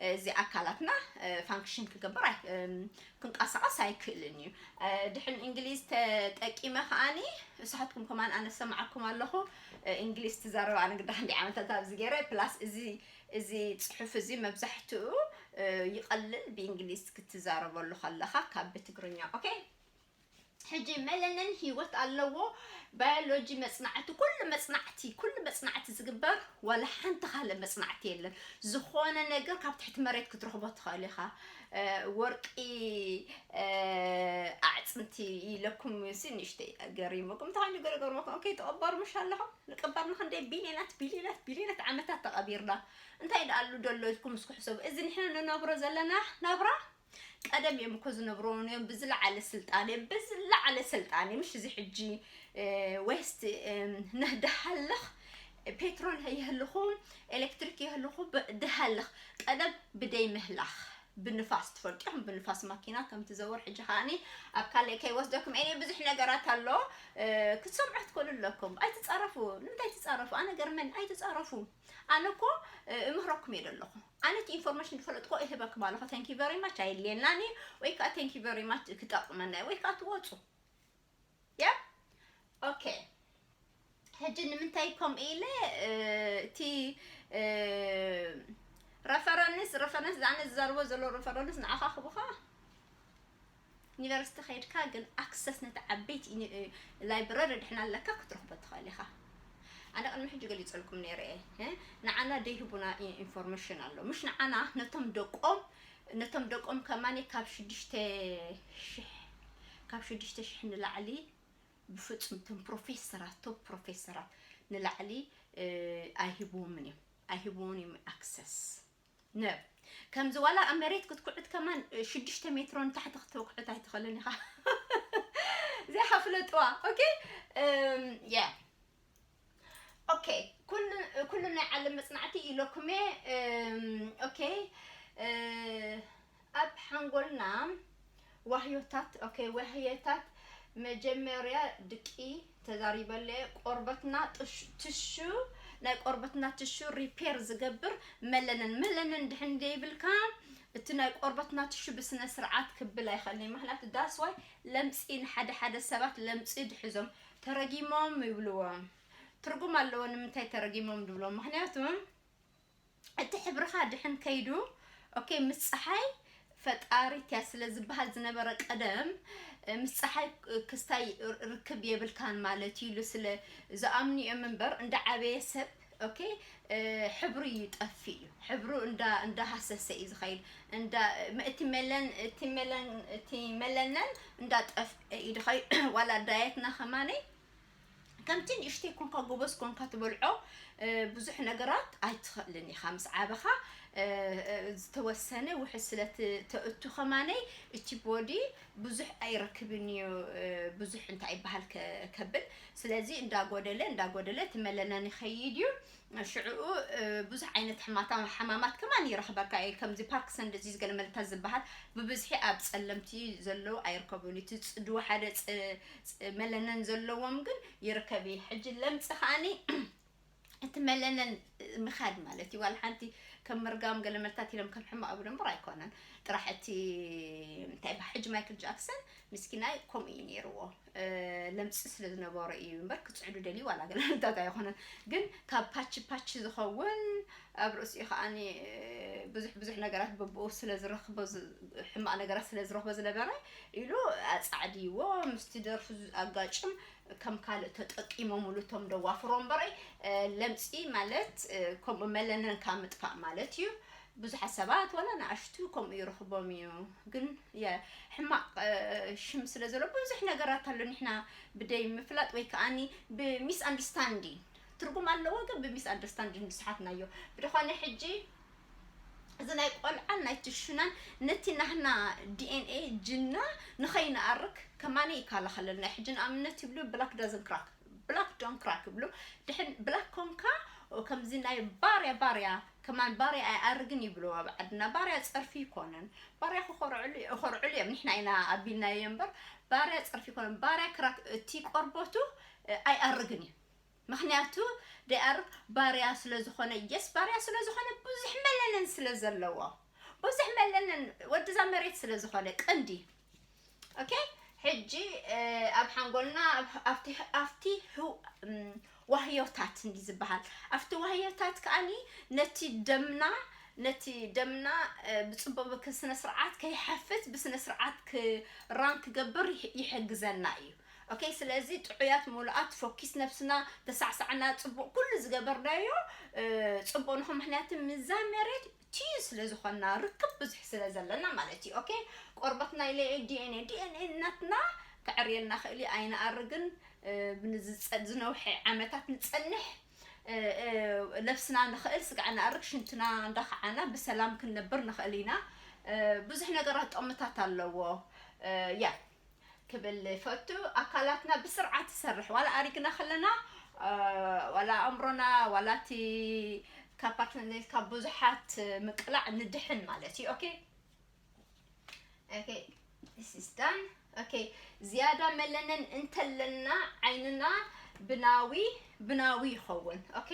እዚ ኣካላትና እ፣ ፋንክሽን ክገብር ኣይ- እም፣ ክንቀሳቐስ ኣይክእልን እዩ። እ፣ ድሕን እንግሊዝ ተጠቂመ ከዓኒ ንስኻትኩም ከማን ኣነ ሰማዓኩም ኣለኹ። እ፣ እንግሊዝ ትዛረብ ኣነ ግዳ ክንደይ ዓመታት ኣብዚ ገይረ ፕላስ እዚ እዚ ጽሑፍ እዚ መብዛሕትኡ እ፣ ይቐልል ብእንግሊዝ ክትዛረበሉ ከለኻ ካብ ብትግርኛ። ኦኬ ሕጂ መለነን ህይወት ኣለዎ። ባዮሎጂ መጽናዕቲ ኩሉ መጽናዕቲ ኩሉ መጽናዕቲ ዝግበር ዋላ ሓንቲ ካልእ መጽናዕቲ የለን። ዝኾነ ነገር ካብ ትሕቲ መሬት ክትረኽቦ ትኽእል ኢኻ። እ፣ ወርቂ እ፣ ኣዕፅምቲ ኢለኩም ሲ ንእሽተይ ገሪመኩም እንተኾይኑ ገረገርመኩም ኦኬ ተቐበሩ ምሽ ኣለኹም ንቅበር ንክንደይ ቢልዮናት ቢልዮናት ቢልዮናት ዓመታት ተቐቢርና እንታይ ደኣሉ ደሎ ኢልኩም እስኩ ሕሰቡ። እዚ ንሕና ንነብሮ ዘለና ናብራ ቀደም እዮም እኮ ዝነብርዎ እዮም ብዝለዓለ ስልጣኔ ብዝለዓለ ስልጣኔ ምሽ እዚ ሕጂ እ፣ ዌስት እ፣ ነህ ደሃልኽ ፔትሮል የህልኹ ኤሌክትሪክ የህልኹ ብ- ደሃልኽ ቀደም ብደይ ምህላኽ ብንፋስ ትፈልጡ ኢኹም ብንፋስ ማኪና ከም ትዘውር ሕጂ ከዓኒ ኣብ ካልእ ከይወስደኩም እኔ ብዙሕ ነገራት ኣሎ እ፣ ክትሰምዑ ክትክእሉ ኣለኩም ኣይትጻረፉ ንምንታይ ትጻረፉ ኣነ ገርመን ኣይትጻረፉ ኣነ እኮ እ፣ እምህረኩም እየ ዘለኹ ኣነ እቲ ኢንፎርሜሽን ዝፈለጥኮ ይህበኩም ኣለኹ thank you very much ኣይድልየናን እዩ ወይ ከዓ thank you very much ክጠቕመና እዩ ወይ ከዓ ትወፁ ያ ኦኬ ሕጂ ንምንታይ ከምኡ ኢለ እ፣ እቲ እ፣ ረፈረንስ ረፈረንስ ዛነ ዝዛርቦ ዘሎ ረፈረንስ ንዓኻ ክቡኻ ዩኒቨርሲቲ ከይድካ ግን ኣክሰስ ነቲ ዓበይቲ ላይብረሪ ድሕና ኣለካ ክትረኽቦ ትኽእል ኢኻ ኣነ ቅድሚ ሕጂ ገሊፀልኩም ነይረ እየ እ፣ ንዓና ደይህቡና ኢንፎርሜሽን ኣሎ ምሽ ንዓና ነቶም ደቆም ነቶም ደቆም ከማኒ ካብ ሽዱሽተ ሽሕ ካብ ሽዱሽተ ሽሕ ንላዕሊ ብፍጹም እቶም ፕሮፌሰራት ቶፕ ፕሮፌሰራት ንላዕሊ እ፣ ኣይህብዎምን እዮም ኣይህብዎን እዮም ኣክሰስ ነ ከምዚ ዋላ ኣብ መሬት ክትኩዕት ከማን ሽዱሽተ ሜትሮ ንታሕቲ ክትኩዕት ኣይትኽእልን ኢኻ። እዚኣ ፍለጥዋ። ኦኬ። ያ ኦኬ። ኩሉ ኩሉ ናይ ዓለም መጽናዕቲ ኢለኩሜ። ኦኬ። ኣብ ሓንጎልና ዋህዮታት፣ ኦኬ፣ ዋህዮታት መጀመርያ ድቂ ተዛሪበለ። ቆርበትና ትሹ ናይ ቆርበትና ትሹ ሪፔር ዝገብር መለነን መለነን ድሕን ደይብልካ እቲ ናይ ቆርበትና ትሹ ብስነ ስርዓት ክብል ኣይኽእልን። ምክንያቱ ዳስዋይ ለምፂ ንሓደ ሓደ ሰባት ለምፂ ድሕዞም ተረጊሞም ይብልዎም። ትርጉም ኣለዎ ንምንታይ ተረጊሞም ድብሎም። ምክንያቱ እቲ ሕብርኻ ድሕን ከይዱ ኦኬ ምስ ፀሓይ ፈጣሪት እያ ስለ ዝበሃል ዝነበረ ቀደም ምስ ፀሓይ ክስታይ ርክብ የብልካን ማለት እዩ ኢሉ ስለ ዝኣምኑ እዮም እምበር እንዳ ዓበየ ሰብ ኦኬ ሕብሩ ይጠፊ እዩ። ሕብሩ እንዳ እንዳ ሃሰሰ እዩ ዝኸይድ። እንዳ እቲ መለን እቲ መለን እቲ መለነን እንዳ ጠፍአ እዩ ድኸይድ። ዋላ ዳየትና ከማነይ ከምቲ ንእሽተይ ኮንካ ጎበዝ ኮንካ ትበልዖ ብዙሕ ነገራት ኣይትኽእልን ኢኻ። ምስ ዓበኻ ዝተወሰነ ውሕድ ስለ ተእቱ ከማነይ እቲ ቦዲ ብዙሕ ኣይረክብን እዩ። ብዙሕ እንታይ ይበሃል ከብል ስለዚ እንዳጎደለ እንዳጎደለ እቲ መለነን ይኸይድ እዩ። ሽዕኡ ብዙሕ ዓይነት ሕማታ ሕማማት ከማን ይረኽበካ እዩ። ከምዚ ፓርክሰን ዲዚዝ ገለ መለታት ዝበሃል ብብዝሒ ኣብ ጸለምቲ ዘለዉ ኣይርከቡን። እቲ ጽድዎ ሓደ መለነን ዘለዎም ግን ይርከብ እዩ። ሕጂ ለምጺ ከዓኒ እቲ መለነን ምኻድ ማለት እዩ። ዋላ ሓንቲ ከም ምርጋም ገለ መለታት ኢሎም ከም ሕማቕ ብደንበር ኣይኮነን። ጥራሕ እቲ እንታይ ባ ሕጂ ማይክል ጃክሰን ምስኪናይ ከምኡ እዩ ነይርዎ። ለምፂ ስለ ዝነበሮ እዩ እምበር ክፅዕዱ ደልዩ ዋላ ገለታት ኣይኮነን። ግን ካብ ፓቺ ፓቺ ዝኸውን ኣብ ርእሲኡ ከዓኒ ብዙሕ ብዙሕ ነገራት በብኡ ስለ ዝረኽቦ ሕማቕ ነገራት ስለ ዝረኽቦ ዝነበረ ኢሉ ኣፃዕድይዎ ምስቲ ደርፉ ኣጋጭም ከም ካልእ ተጠቂሞምሉ እቶም ደዋፍሮ እምበረይ። ለምፂ ማለት ከምኡ መለነን ካብ ምጥፋእ ማለት እዩ። ብዙሓት ሰባት ዋላ ንኣሽቱ ከምኡ ይረኽቦም እዩ። ግን ሕማቕ ሽም ስለ ዘሎ ብዙሕ ነገራት ኣሎ ንሕና ብደይ ምፍላጥ ወይ ከዓኒ ብሚስ ኣንደርስታንዲንግ ትርጉም ኣለዎ። ግን ብሚስ ኣንደርስታንዲንግ ንስሓትናዮ ብድኾነ ሕጂ እዚ ናይ ቆልዓን ናይ ትሹናን ነቲ ናህና ዲኤንኤ ጅና ንኸይንኣርክ ከማነ ይከላኸለልና። ሕጂ ንኣብነት ይብሉ ብላክ ዳዝን ክራክ ብላክ ዶን ክራክ ይብሉ። ድሕን ብላክ ኮንካ ከምዚ ናይ ባርያ ባርያ ከማን ባርያ ኣይኣርግን ይብሉ ኣብ ዓድና። ባርያ ጸርፊ ይኮነን። ባርያ ክኾርዕሉ እዮም። ንሕና ኢና ኣቢልናዮ እምበር ባርያ ጸርፊ ይኮነን። ባርያ ክራክ እቲ ቆርበቱ ኣይኣርግን እዩ። ምክንያቱ ደኣር ባርያ ስለ ዝኾነ የስ ባርያ ስለ ዝኾነ ብዙሕ መለነን ስለ ዘለዎ ብዙሕ መለነን ወድዛ መሬት ስለ ዝኾነ ቀንዲ ኦኬ። ሕጂ ኣብ ሓንጎልና ኣብቲ ኣብቲ ዋህዮታት እንዲ ዝበሃል ኣብቲ ዋህዮታት ከዓኒ ነቲ ደምና ነቲ ደምና ብፅቡቅ ስነ ስርዓት ከይሓፍት ብስነ ስርዓት ክራን ክገብር ይሕግዘና እዩ። ኦኬ ስለዚ ጥዑያት ሙሉኣት ፎኪስ ነብስና ተሳዕሳዕና ፅቡቅ ኩሉ ዝገበርናዮ ፅቡቅ ንኹ ምክንያቱ ምዛ መሬት ትዩ ስለ ዝኾንና ርክብ ብዙሕ ስለ ዘለና ማለት እዩ። ኦኬ ቆርበትና ኢለ ዲኤንኤ ዲኤንኤ እናትና ክዕርየልና ክእል እዩ ኣይንኣርግን። ብንዝፀድ ዝነውሐ ዓመታት ንፀንሕ ለብስና ንኽእል ስጋዕ ንኣርግ ሽንትና እንዳኸዓና ብሰላም ክንነብር ንኽእል ኢና። ብዙሕ ነገራት ጠምታት ኣለዎ። ያ ክብል ፈቱ ኣካላትና ብስርዓት ትሰርሕ ዋላ ኣሪግና ከለና ዋላ ኣእምሮና ዋላ እቲ ካብ ፓርትነር ካብ ብዙሓት ምቅላዕ ንድሕን ማለት እዩ። ኦኬ ኦኬ this is done። ኦኬ ዝያዳ መለነን እንተለና ዓይንና ብናዊ ብናዊ ይኸውን። ኦኬ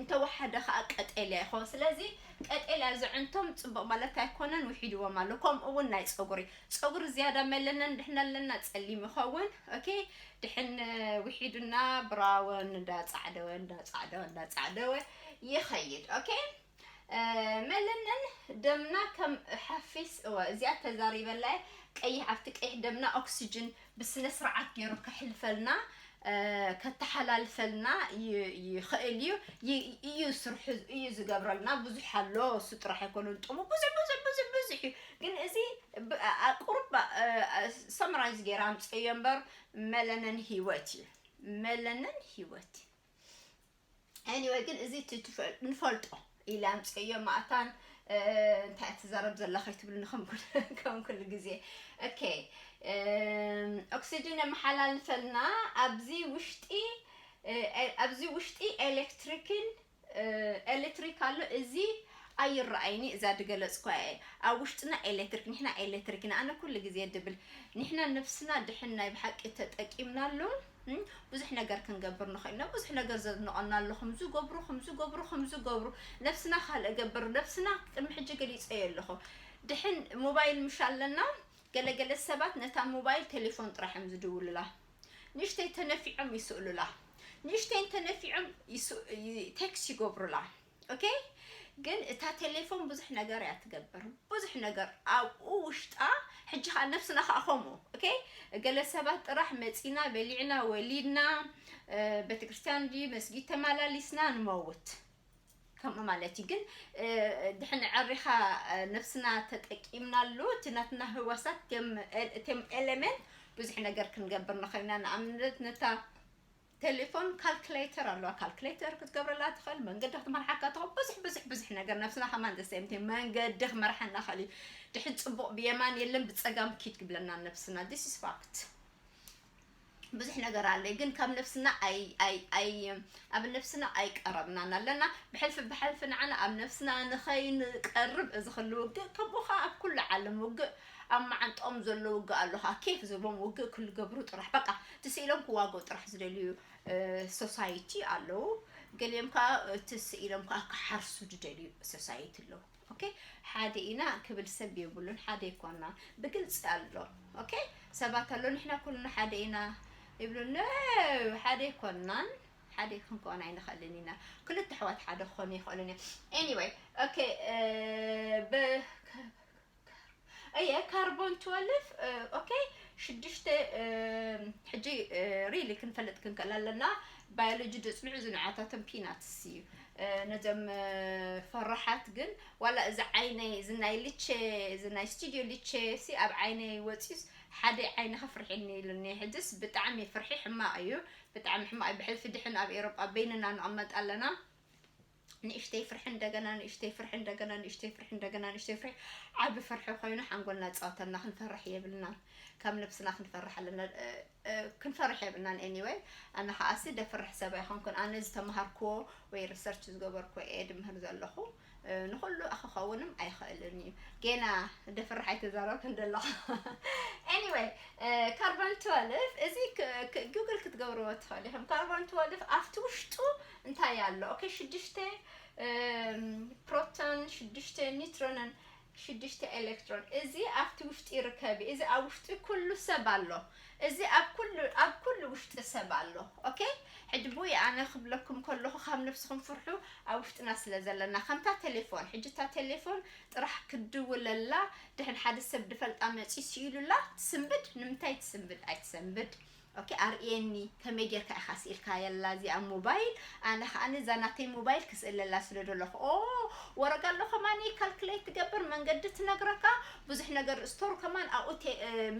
እንተወሓደ ከዓ ቀጠልያ ይኸውን። ስለዚ ቀጠልያ ዝዕንቶም ፅቡቅ ማለት ኣይኮነን ውሒድዎም ኣሎ። ከምኡ እውን ናይ ፀጉሪ ፀጉሪ ዝያዳ መለነን ድሕና ኣለና ፀሊም ይኸውን። ኦኬ ድሕን ውሒዱና ብራውን እንዳፃዕደወ እንዳፃዕደወ እንዳፃዕደወ ይኸይድ። ኦኬ መለነን ደምና ከም ሓፊስ እወ እዚኣ ተዛሪበላ ቀይሕ ኣብቲ ቀይሕ ደምና ኦክስጅን ብስነ ስርዓት ገይሩ ከሕልፈልና ከተሓላልፈልና ይኽእል እዩ። እዩ ስርሑ እዩ ዝገብረልና ብዙሕ ኣሎ። እሱ ጥራሕ ኣይኮነን ጥሙ ብዙሕ ብዙሕ ብዙሕ ብዙሕ እዩ። ግን እዚ ቁሩብ ሰምራይዝ ገይራ ኣምፅእዮ እምበር መለነን ህይወት እዩ። መለነን ህይወት እዩ። Anyway ግን እዚ ንፈልጦ ኢለ ኣምፅእዮ ማእታን እንታይ ትዛረብ ዘላ ከይትብልኒ ከም ኩሉ ግዜ። ኦኬ፣ ኦክሲጅን የመሓላልፈልና። ኣብዚ ውሽጢ ኣብዚ ውሽጢ ኤሌክትሪክን ኤሌክትሪክ ኣሎ። እዚ ኣይረኣይኒ፣ እዛ ድገለጽኳ እየ። ኣብ ውሽጥና ኤሌክትሪክ፣ ንሕና ኤሌክትሪክ ኢና። ኣነ ኩሉ ግዜ ድብል ንሕና ነፍስና ድሕን ናይ ብሓቂ ተጠቂምናሉ ብዙሕ ነገር ክንገብር ንኽእል ኢና። ብዙሕ ነገር ዘድንቐና ኣሎ። ከምዚ ገብሩ፣ ከምዚ ገብሩ፣ ከምዚ ገብሩ። ነፍስና ካልእ ገብር፣ ነፍስና ቅድሚ ሕጂ ገሊጸዮ ኣለኹ። ድሕን ሞባይል ምሽ ኣለና። ገለገለ ሰባት ነታ ሞባይል ቴሌፎን ጥራሕ እዮም ዝድውሉላ። ንእሽተይ ተነፊዖም ይስእሉላ። ንእሽተይ ተነፊዖም ቴክስት ይገብሩላ። ኦኬ፣ ግን እታ ቴሌፎን ብዙሕ ነገር እያ ትገብር። ብዙሕ ነገር ኣብኡ ውሽጣ። ሕጂ ከዓ ነፍስና ከዓ ከምኡ። ኦኬ፣ ገለ ሰባት ጥራሕ መፂና በሊዕና ወሊድና ቤተክርስትያን ዲ መስጊድ ተመላሊስና ንመውት። ከምኡ ማለት እዩ። ግን ድሕን ዕሪኻ ነፍስና ተጠቂምናሉ፣ እቲ ናትና ህዋሳት፣ እቶም ኤሌመንት ብዙሕ ነገር ክንገብር ንኽእልና። ንኣብነት ነታ ቴሌፎን ካልኩሌተር ኣለዋ። ካልኩሌተር ክትገብረላ ትኽእል፣ መንገዲ ክትመርሓካ ትኽእል፣ ብዙሕ ብዙሕ ብዙሕ ነገር። ነብስና ከማን ዘሰምቲ መንገዲ ክመርሓና ክእል እዩ። ድሕን ፅቡቕ ብየማን የለን ብፀጋም ኪድ ክብለና ነብስና። This is fact። ብዙሕ ነገር ኣለ፣ ግን ካብ ነብስና ኣይ ኣይ ኣይ ኣብ ነብስና ኣይቀረብናን ኣለና። ብሕልፊ ብሕልፊ ንዓና ኣብ ነብስና ንኸይንቀርብ እዚ ክሉ ውግእ፣ ከምኡ ከዓ ኣብ ኩሉ ዓለም ውግእ፣ ኣብ መዓንጦም ዘሎ ውግእ ኣሎ ከዓ ኬፍ ዝቦም ውግእ ክልገብሩ ጥራሕ፣ በቃ ትስኢሎም ክዋገው ጥራሕ ዝደልዩ ሶሳይቲ ኣለዉ። ገሊኦም ከዓ ትስኢሎም ከዓ ክሓርሱ ዝደልዩ ሶሳይቲ ኣለዉ። ኦኬ፣ ሓደ ኢና ክብል ሰብ የብሉን። ሓደ ይኮና ብግልፂ ኣሎ። ኦኬ፣ ሰባት ኣሎ ንሕና ኩልና ሓደ ኢና ይብሉ። ሓደ ይኮናን። ሓደ ክንኮን ኣይንኽእልን ኢና። ክልተ ኣሕዋት ሓደ ክኾኑ ይኽእሉን እዮም። Anyway፣ ኦኬ፣ ብ እየ ካርቦን ትወልፍ። ኦኬ፣ ሽዱሽተ። ሕጂ ሪሊ ክንፈልጥ ክንክእል ኣለና። ባዮሎጂ ድፅንዑ ዝንዓታቶም ፒናትስ እዩ። ነዞም ፈራሓት ግን ዋላ እዚ ዓይነይ፣ እዚ ናይ ልቼ፣ እዚ ናይ ስቱዲዮ ልቼ ሲ ኣብ ዓይነይ ወፂስ ሓደ ዓይኒ ከፍርሒኒ ኢሉኒ። ሕጅስ ብጣዕሚ ፍርሒ ሕማቕ እዩ። ብጣዕሚ ሕማቕ እዩ። ብሕልፊ ድሕን ኣብ ኤሮጳ በይንና ንቕመጥ ኣለና። ንእሽተይ ፍርሒ እንደገና፣ ንእሽተይ ፍርሒ እንደገና፣ ንእሽተይ ፍርሒ እንደገና፣ ንእሽተይ ፍርሒ ዓቢ ፍርሒ ኮይኑ ሓንጎልና ጻወተና። ክንፈርሕ የብልናን። ካብ ነብስና ክንፈርሕ ኣለና። ክንፈርሕ የብልናን። Anyway፣ ኣነ ከኣሲ ደፍርሕ ሰብ ኣይኮንኩን። ኣነ ዝተማሃርክዎ ወይ ሪሰርች ዝገበርክዎ እየ ድምህር ዘለኹ። ንኹሉ ክኸውንም ኣይኽእልን እዩ። ጌና ደፍርሕ ኣይተዛረብክን ዘለኹ። Anyway፣ ካርቦን ትወልፍ እዚ ጉግል ክትገብርዎ ትኽእል ኢኹም። ካርቦን ትወልፍ ኣብቲ ውሽጡ እንታይ ኣሎ? ኦኬ፣ ሽዱሽተ ፕሮቶን፣ ሽዱሽተ ኒትሮንን ሽዱሽተ ኤሌክትሮን። እዚ ኣብቲ ውሽጢ ይርከብ። እዚ ኣብ ውሽጢ ኩሉ ሰብ ኣሎ። እዚ ኣብ ኩሉ ኣብ ኩሉ ውሽጢ ሰብ ኣሎ። ኦኬ፣ ሕጂ ብኡ ኣነ ክብለኩም ከለኹ ካብ ነብስኹም ፍርሑ። ኣብ ውሽጥና ስለ ዘለና ከምታ ቴሌፎን፣ ሕጂ እታ ቴሌፎን ጥራሕ ክድውለላ ድሕን ሓደ ሰብ ድፈልጣ መፂ ስኢሉላ ትስንብድ። ንምንታይ ትስንብድ? ኣይትሰንብድ። ኦኬ፣ ኣርእየኒ፣ ከመይ ጌርካ ኢኻ ስኢልካ የላ እዚኣ ሞባይል? ኣነ ከኣ ነዛ ናተይ ሞባይል ክስእለላ ስለ ደለኹ። ኦ፣ ወረጋ ኣሎ ከማን ካልኩሌት ትገብር፣ መንገዲ ትነግረካ፣ ብዙሕ ነገር ስቶር ከማን ኣብኡ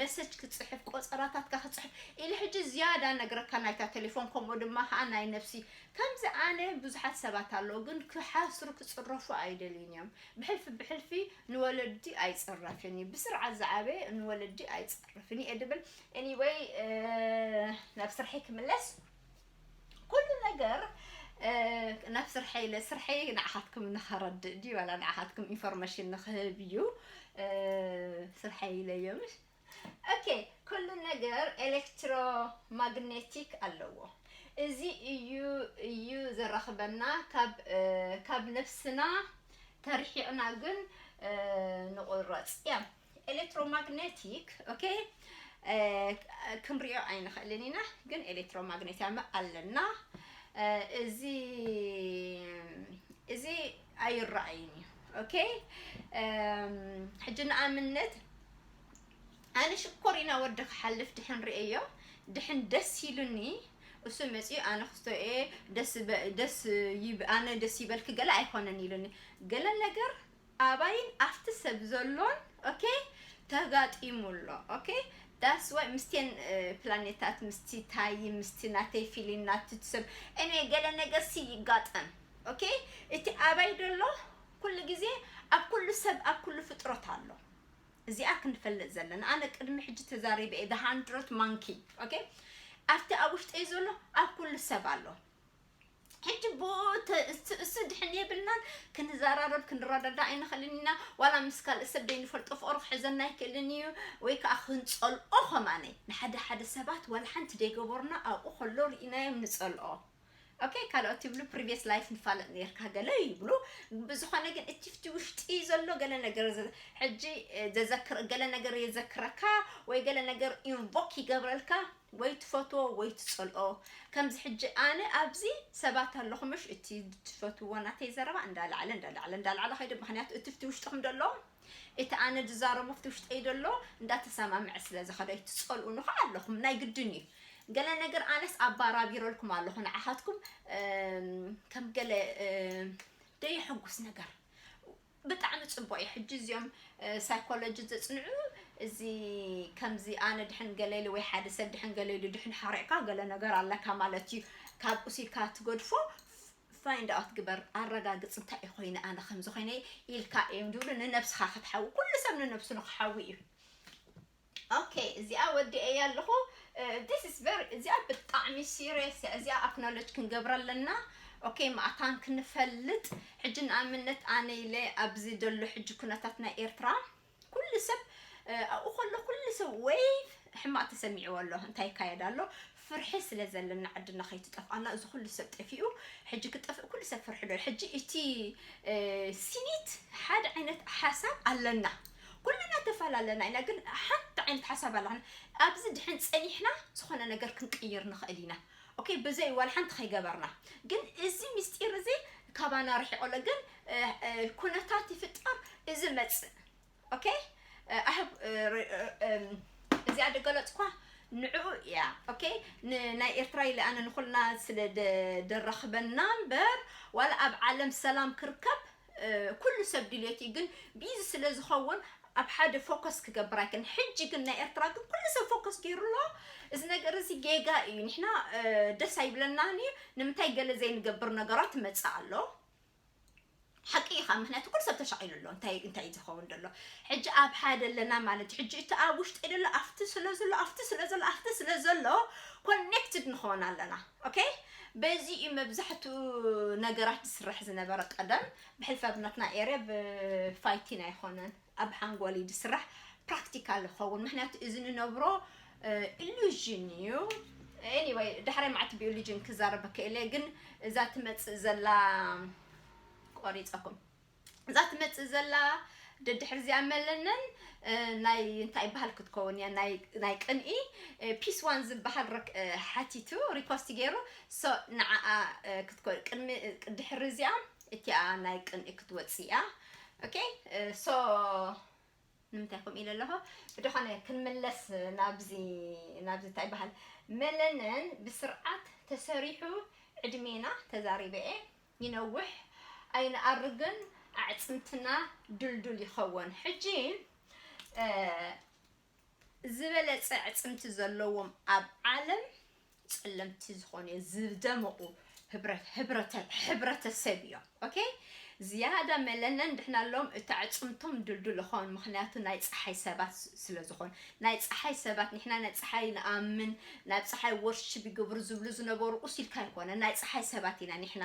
ሜሴጅ ክጽሕፍ፣ ቆጸራታትካ ክጽሕፍ ኢሉ ሕጂ ዝያዳ ነግረካ ናይታ ቴሌፎን። ከምኡ ድማ ከኣ ናይ ነፍሲ። ከምዚ ኣነ ብዙሓት ሰባት ኣለዉ ግን ክሓስሩ ክጽረፉ ኣይደልዩን እዮም። ብሕልፊ ብሕልፊ ንወለዲ ኣይጽረፍን እዩ። ብስርዓት ዝዓበየ ንወለዲ ኣይጽረፍን እዩ እየ ድብል። Anyway፣ ናብ ስርሐይ ክምለስ። ኩሉ ነገር ናብ ስርሐይ ኢለ፣ ስርሐይ ንዓኻትኩም ንኸረድእ ድዩ ዋላ ንዓኻትኩም ኢንፎርሜሽን ንኽህብ እዩ። ስርሐይ ኢለ እየ ምሽ። ኦኬ፣ ኩሉ ነገር ኤሌክትሮማግኔቲክ ኣለዎ። እዚ እዩ እዩ ዘራኽበና ካብ ካብ ነፍስና ተርሒቕና ግን ንቑረፅ እያ። ኤሌክትሮማግኔቲክ። ኦኬ፣ ክንሪኦ ኣይንኽእልን ኢና፣ ግን ኤሌክትሮማግኔቲክ ኣለና። እዚ እዚ ኣይረኣይን እዩ። ኦኬ፣ ሕጂ ንኣብነት ኣነ ሽኮሪና ወዲ ክሓልፍ ድሕን ርእዮ፣ ድሕን ደስ ኢሉኒ፣ እሱ መጺኡ ኣነ ክስቶ እየ፣ ደስ በ-፣ ደስ ይብ-፣ ኣነ ደስ ይበልኪ ገለ ኣይኮነን ኢሉኒ። ገለ ነገር ኣባይን ኣብቲ ሰብ ዘሎን፣ ኦኬ፣ ተጋጢሙ ኣሎ። ኦኬ፣ that's why ምስቴን ፕላኔታት፣ ምስቲ ታይ፣ ምስቲ ናተይ ፊሊን ናቲ ሰብ እኔ ገለ ነገር ሲ ይጋጠም። ኦኬ፣ እቲ ኣባይ ደሎ ኩሉ ግዜ ኣብ ኩሉ ሰብ ኣብ ኩሉ ፍጥረት ኣሎ። እዚኣ ክንፈልጥ ዘለና። ኣነ ቅድሚ ሕጂ ተዛሪበ እየ፣ the hundred monkey። ኦኬ፣ ኣብቲ ኣብ ውሽጠይ ዘሎ ኣብ ኩሉ ሰብ ኣሎ። ሕጂ ቦተ እሱ ድሕን የብልናን፣ ክንዘራረብ ክንረዳዳ ኣይንኽእልን ኢና። ዋላ ምስ ካልእ ሰብ ደይንፈልጦ ፍቕሪ ክሕዘና ኣይክእልን እዩ፣ ወይ ከዓ ክንፀልኦ። ከማነይ ንሓደ ሓደ ሰባት ዋላ ሓንቲ ደይገበሩና ኣብኡ ከሎ ርኢናዮም ንፀልኦ። ኦኬ፣ ካልኦት ይብሉ previous life ንፋለጥ ነርካ ገለ ይብሉ። ብዝኾነ ግን እቲ ፍቲ ውሽጢ ዘሎ ገለ ነገር ዘ- ሕጂ ዘዘክር ገለ ነገር የዘክረካ፣ ወይ ገለ ነገር ኢንቮክ ይገብረልካ፣ ወይ ትፈትዎ ወይ ትጸልኦ። ከምዚ ሕጂ ኣነ ኣብዚ ሰባት ኣለኹ ምሽ፣ እቲ ትፈትዎ ናተይ ዘረባ እንዳላዕለ እንዳላዕለ እንዳላዕለ ከይዱ፣ ምክንያቱ እቲ ፍቲ ውሽጥኹም ደሎ፣ እቲ ኣነ ዝዛረቦ ፍቲ ውሽጠይ ደሎ እንዳተሰማምዐ ስለ ዝኸደ፣ ትጸልኡ ንኹ ኣለኹም፣ ናይ ግድን እዩ። ገለ ነገር ኣነስ ኣባራቢረልኩም ኣለኹ ንዓኻትኩም። ከም ገለ ደየሐጉስ ነገር ብጣዕሚ ጽቡቕ እዩ። ሕጂ እዚኦም ሳይኮሎጂ ዘጽንዑ፣ እዚ ከምዚ ኣነ ድሕን ገለ ኢሉ ወይ ሓደ ሰብ ድሕን ገለ ኢሉ ድሕን ሓሪቕካ ገለ ነገር ኣለካ ማለት እዩ። ካብ ቁሲልካ ትገድፎ፣ ፋይንድ ኣውት ግበር፣ ኣረጋግጽ፣ እንታይ እዩ ኮይነ፣ ኣነ ከምዚ ኮይነ ኢልካ እዮም ዝብሉ። ንነብስኻ ክትሓዊ፣ ኩሉ ሰብ ንነብሱ ንክሓዊ እዩ። ኦኬ፣ እዚኣ ወዲኤያ ኣለኹ። This is very፣ እዚኣ ብጣዕሚ ሲሪየስ እያ። እዚኣ ኣክኖሎጅ ክንገብራ ኣለና። ኦኬ፣ ማእታን ክንፈልጥ። ሕጂ ንኣብነት ኣነ ኢለ ኣብዚ ዘሎ ሕጂ ኩነታት ናይ ኤርትራ፣ ኩሉ ሰብ ኣብኡ ከሎ ኩሉ ሰብ ወይ ሕማቕ ተሰሚዕዎ ኣሎ። እንታይ ይካየድ ኣሎ? ፍርሒ ስለ ዘለና ዓድና ከይትጠፍኣና፣ እዚ ኩሉ ሰብ ጠፊኡ፣ ሕጂ ክጠፍእ ኩሉ ሰብ ፍርሒ ኣሎ። ሕጂ እቲ ሲኒት ሓደ ዓይነት ሓሳብ ኣለና። ኩልና ተፈላለና ኢና፣ ግን ሓንቲ ዓይነት ሓሳብ ኣለና። ኣብዚ ድሕን ጸኒሕና ዝኾነ ነገር ክንቅይር ንኽእል ኢና። ኦኬ፣ ብዘይ ዋላ ሓንቲ ከይገበርና። ግን እዚ ምስጢር እዚ ካባና ርሒቑ ኣሎ። ግን ኩነታት ይፍጠር፣ እዚ መጽእ። ኦኬ፣ ኣህብ እዚኣ ደገለጽኳ ንዕኡ እያ። ኦኬ፣ ናይ ኤርትራ ኢለ ኣነ ንኹልና ስለ ደራኽበና እምበር፣ ዋላ ኣብ ዓለም ሰላም ክርከብ ኩሉ ሰብ ድልየት እዩ። ግን ቢዚ ስለ ዝኸውን ኣብ ሓደ ፎከስ ክገብር ኣይክን። ሕጂ ግን ናይ ኤርትራ ግን ኩሉ ሰብ ፎከስ ገይሩ ኣሎ። እዚ ነገር እዚ ጌጋ እዩ። ንሕና ደስ ኣይብለናን እዩ። ንምንታይ ገለ ዘይንገብር ነገራት ይመጽእ ኣሎ። ሓቂ ኢኻ፣ ምክንያቱ ኩሉ ሰብ ተሻቒሉ ኣሎ። እንታይ እንታይ እዩ ዝኸውን ዘሎ? ሕጂ ኣብ ሓደ ኣለና ማለት እዩ። ሕጂ እቲ ኣብ ውሽጢ ዘሎ ኣብቲ ስለ ዘሎ ኣብቲ ስለ ዘሎ ኣብቲ ስለ ዘሎ ኮኔክትድ ንኸውን ኣለና። ኦኬ፣ በዚ እዩ መብዛሕትኡ ነገራት ዝስራሕ ዝነበረ ቀደም። ብሕልፈ ብናትና ኤርያ ብፋይቲን ኣይኮነን፣ ኣብ ሓንጎል እዩ ዝስራሕ። ፕራክቲካል ይኸውን፣ ምክንያቱ እዚ ንነብሮ ኢሉዥን እዩ። ኤኒወይ፣ ዳሕራይ መዓልቲ ብኢሉዥን ክዛረበካ ኢለ፣ ግን እዛ ትመጽእ ዘላ ቆሪጸኩም። እዛ ትመጽእ ዘላ ደድሕር እዚኣ መለነን ናይ እንታይ ይበሃል ክትከውን እያ፣ ናይ ናይ ቅንኢ ፒስ ዋን ዝበሃል ሓቲቱ ሪኮስት ገይሩ። ሶ ንዓኣ ክትከውን ቅድሚ ድሕሪ እዚኣ እቲኣ ናይ ቅንኢ ክትወጽእ እያ። ኦኬ፣ ሶ ንምንታይ ከምኡ ኢለ ኣለኹ? ብድኾነ ክንምለስ ናብዚ ናብዚ እንታይ ይበሃል፣ መለነን ብስርዓት ተሰሪሑ ዕድሜና ተዛሪበ እየ። ይነውሕ ኣይንኣርግን፣ ኣዕፅምትና ድልዱል ይኸውን። ሕጂ ዝበለፀ ኣዕፅምቲ ዘለዎም ኣብ ዓለም ፀለምቲ ዝኾኑ ዝደመቑ ህብረተሰብ እዮም። ኦኬ፣ ዝያዳ መለነን ድሕናሎም እቲ ኣዕፅምቶም ድልዱል ይኸውን፣ ምክንያቱ ናይ ፀሓይ ሰባት ስለዝኾኑ። ናይ ፀሓይ ሰባት፣ ንሕና ናይ ፀሓይ ንኣምን፣ ናብ ፀሓይ ወርሽፕ ይገብሩ ዝብሉ ዝነበሩ ቁስ ኢልካ ኣይኮነ፣ ናይ ፀሓይ ሰባት ኢና ንሕና።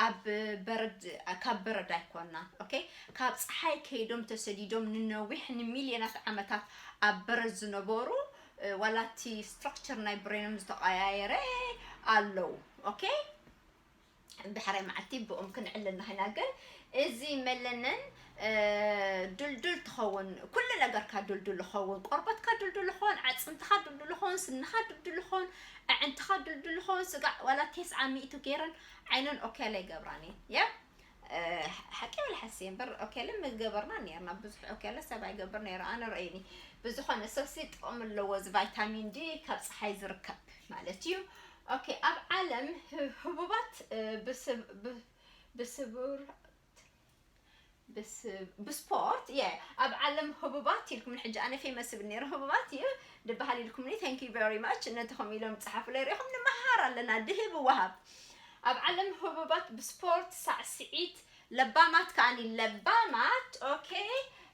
ኣብ በረድ፣ ካብ በረድ ኣይኮና። ኦኬ፣ ካብ ፀሓይ ከይዶም ተሰዲዶም ንነዊሕ ንሚልዮናት ዓመታት ኣብ በረድ ዝነበሩ ዋላ እቲ ስትራክቸር ናይ ብሬኖም ዝተቀያየረ ኣለዉ። ኦኬ፣ ድሕራይ መዓልቲ ብኦም ክንዕልል ንኽና። ግን እዚ መለነን ድልዱል ትኸውን፣ ኩሉ ነገርካ ድልዱል ይኸውን፣ ቆርበትካ ድልዱል ይኸውን፣ ዓፅምትኻ ድልዱል ይኸውን፣ ስንኻ ድልዱል ይኸውን፣ ኣዕንትኻ ድልዱል ይኸውን። ስጋዕ ዋላ ቴስዓ ሚእቱ ገይረን ዓይነን ኦኬላ ይገብራን እየ። ሓቂ ወላ ሓሲ እምበር ኦኬላ ምገበርና ነርና። ብዙሕ ኦኬላ ሰብ ኣይገብር ነይሩ፣ ኣነ ረእይኒ። ብዝኾነ ሰብሲ ጥቕሚ ኣለዎ፣ እዚ ቫይታሚን ዲ ካብ ፀሓይ ዝርከብ ማለት እዩ። ኦኬ፣ ኣብ ዓለም ህቡባት ብስቡር ብስፖርት እየ ኣብ ዓለም ህቡባት ኢልኩም፣ ሕጂ ኣነ ፌመስ ብል ነይረ፣ ህቡባት እዩ ድበሃል ኢልኩምኒ። Thank you very much። ነቲ ከምኡ ኢሎም ዝፀሓፉለይ ሪኢኹም፣ ንመሃር ኣለና፣ ድህብ ወሃብ። ኣብ ዓለም ህቡባት ብስፖርት ሳዕስዒት ለባማት ከኣኒ ለባማት okay።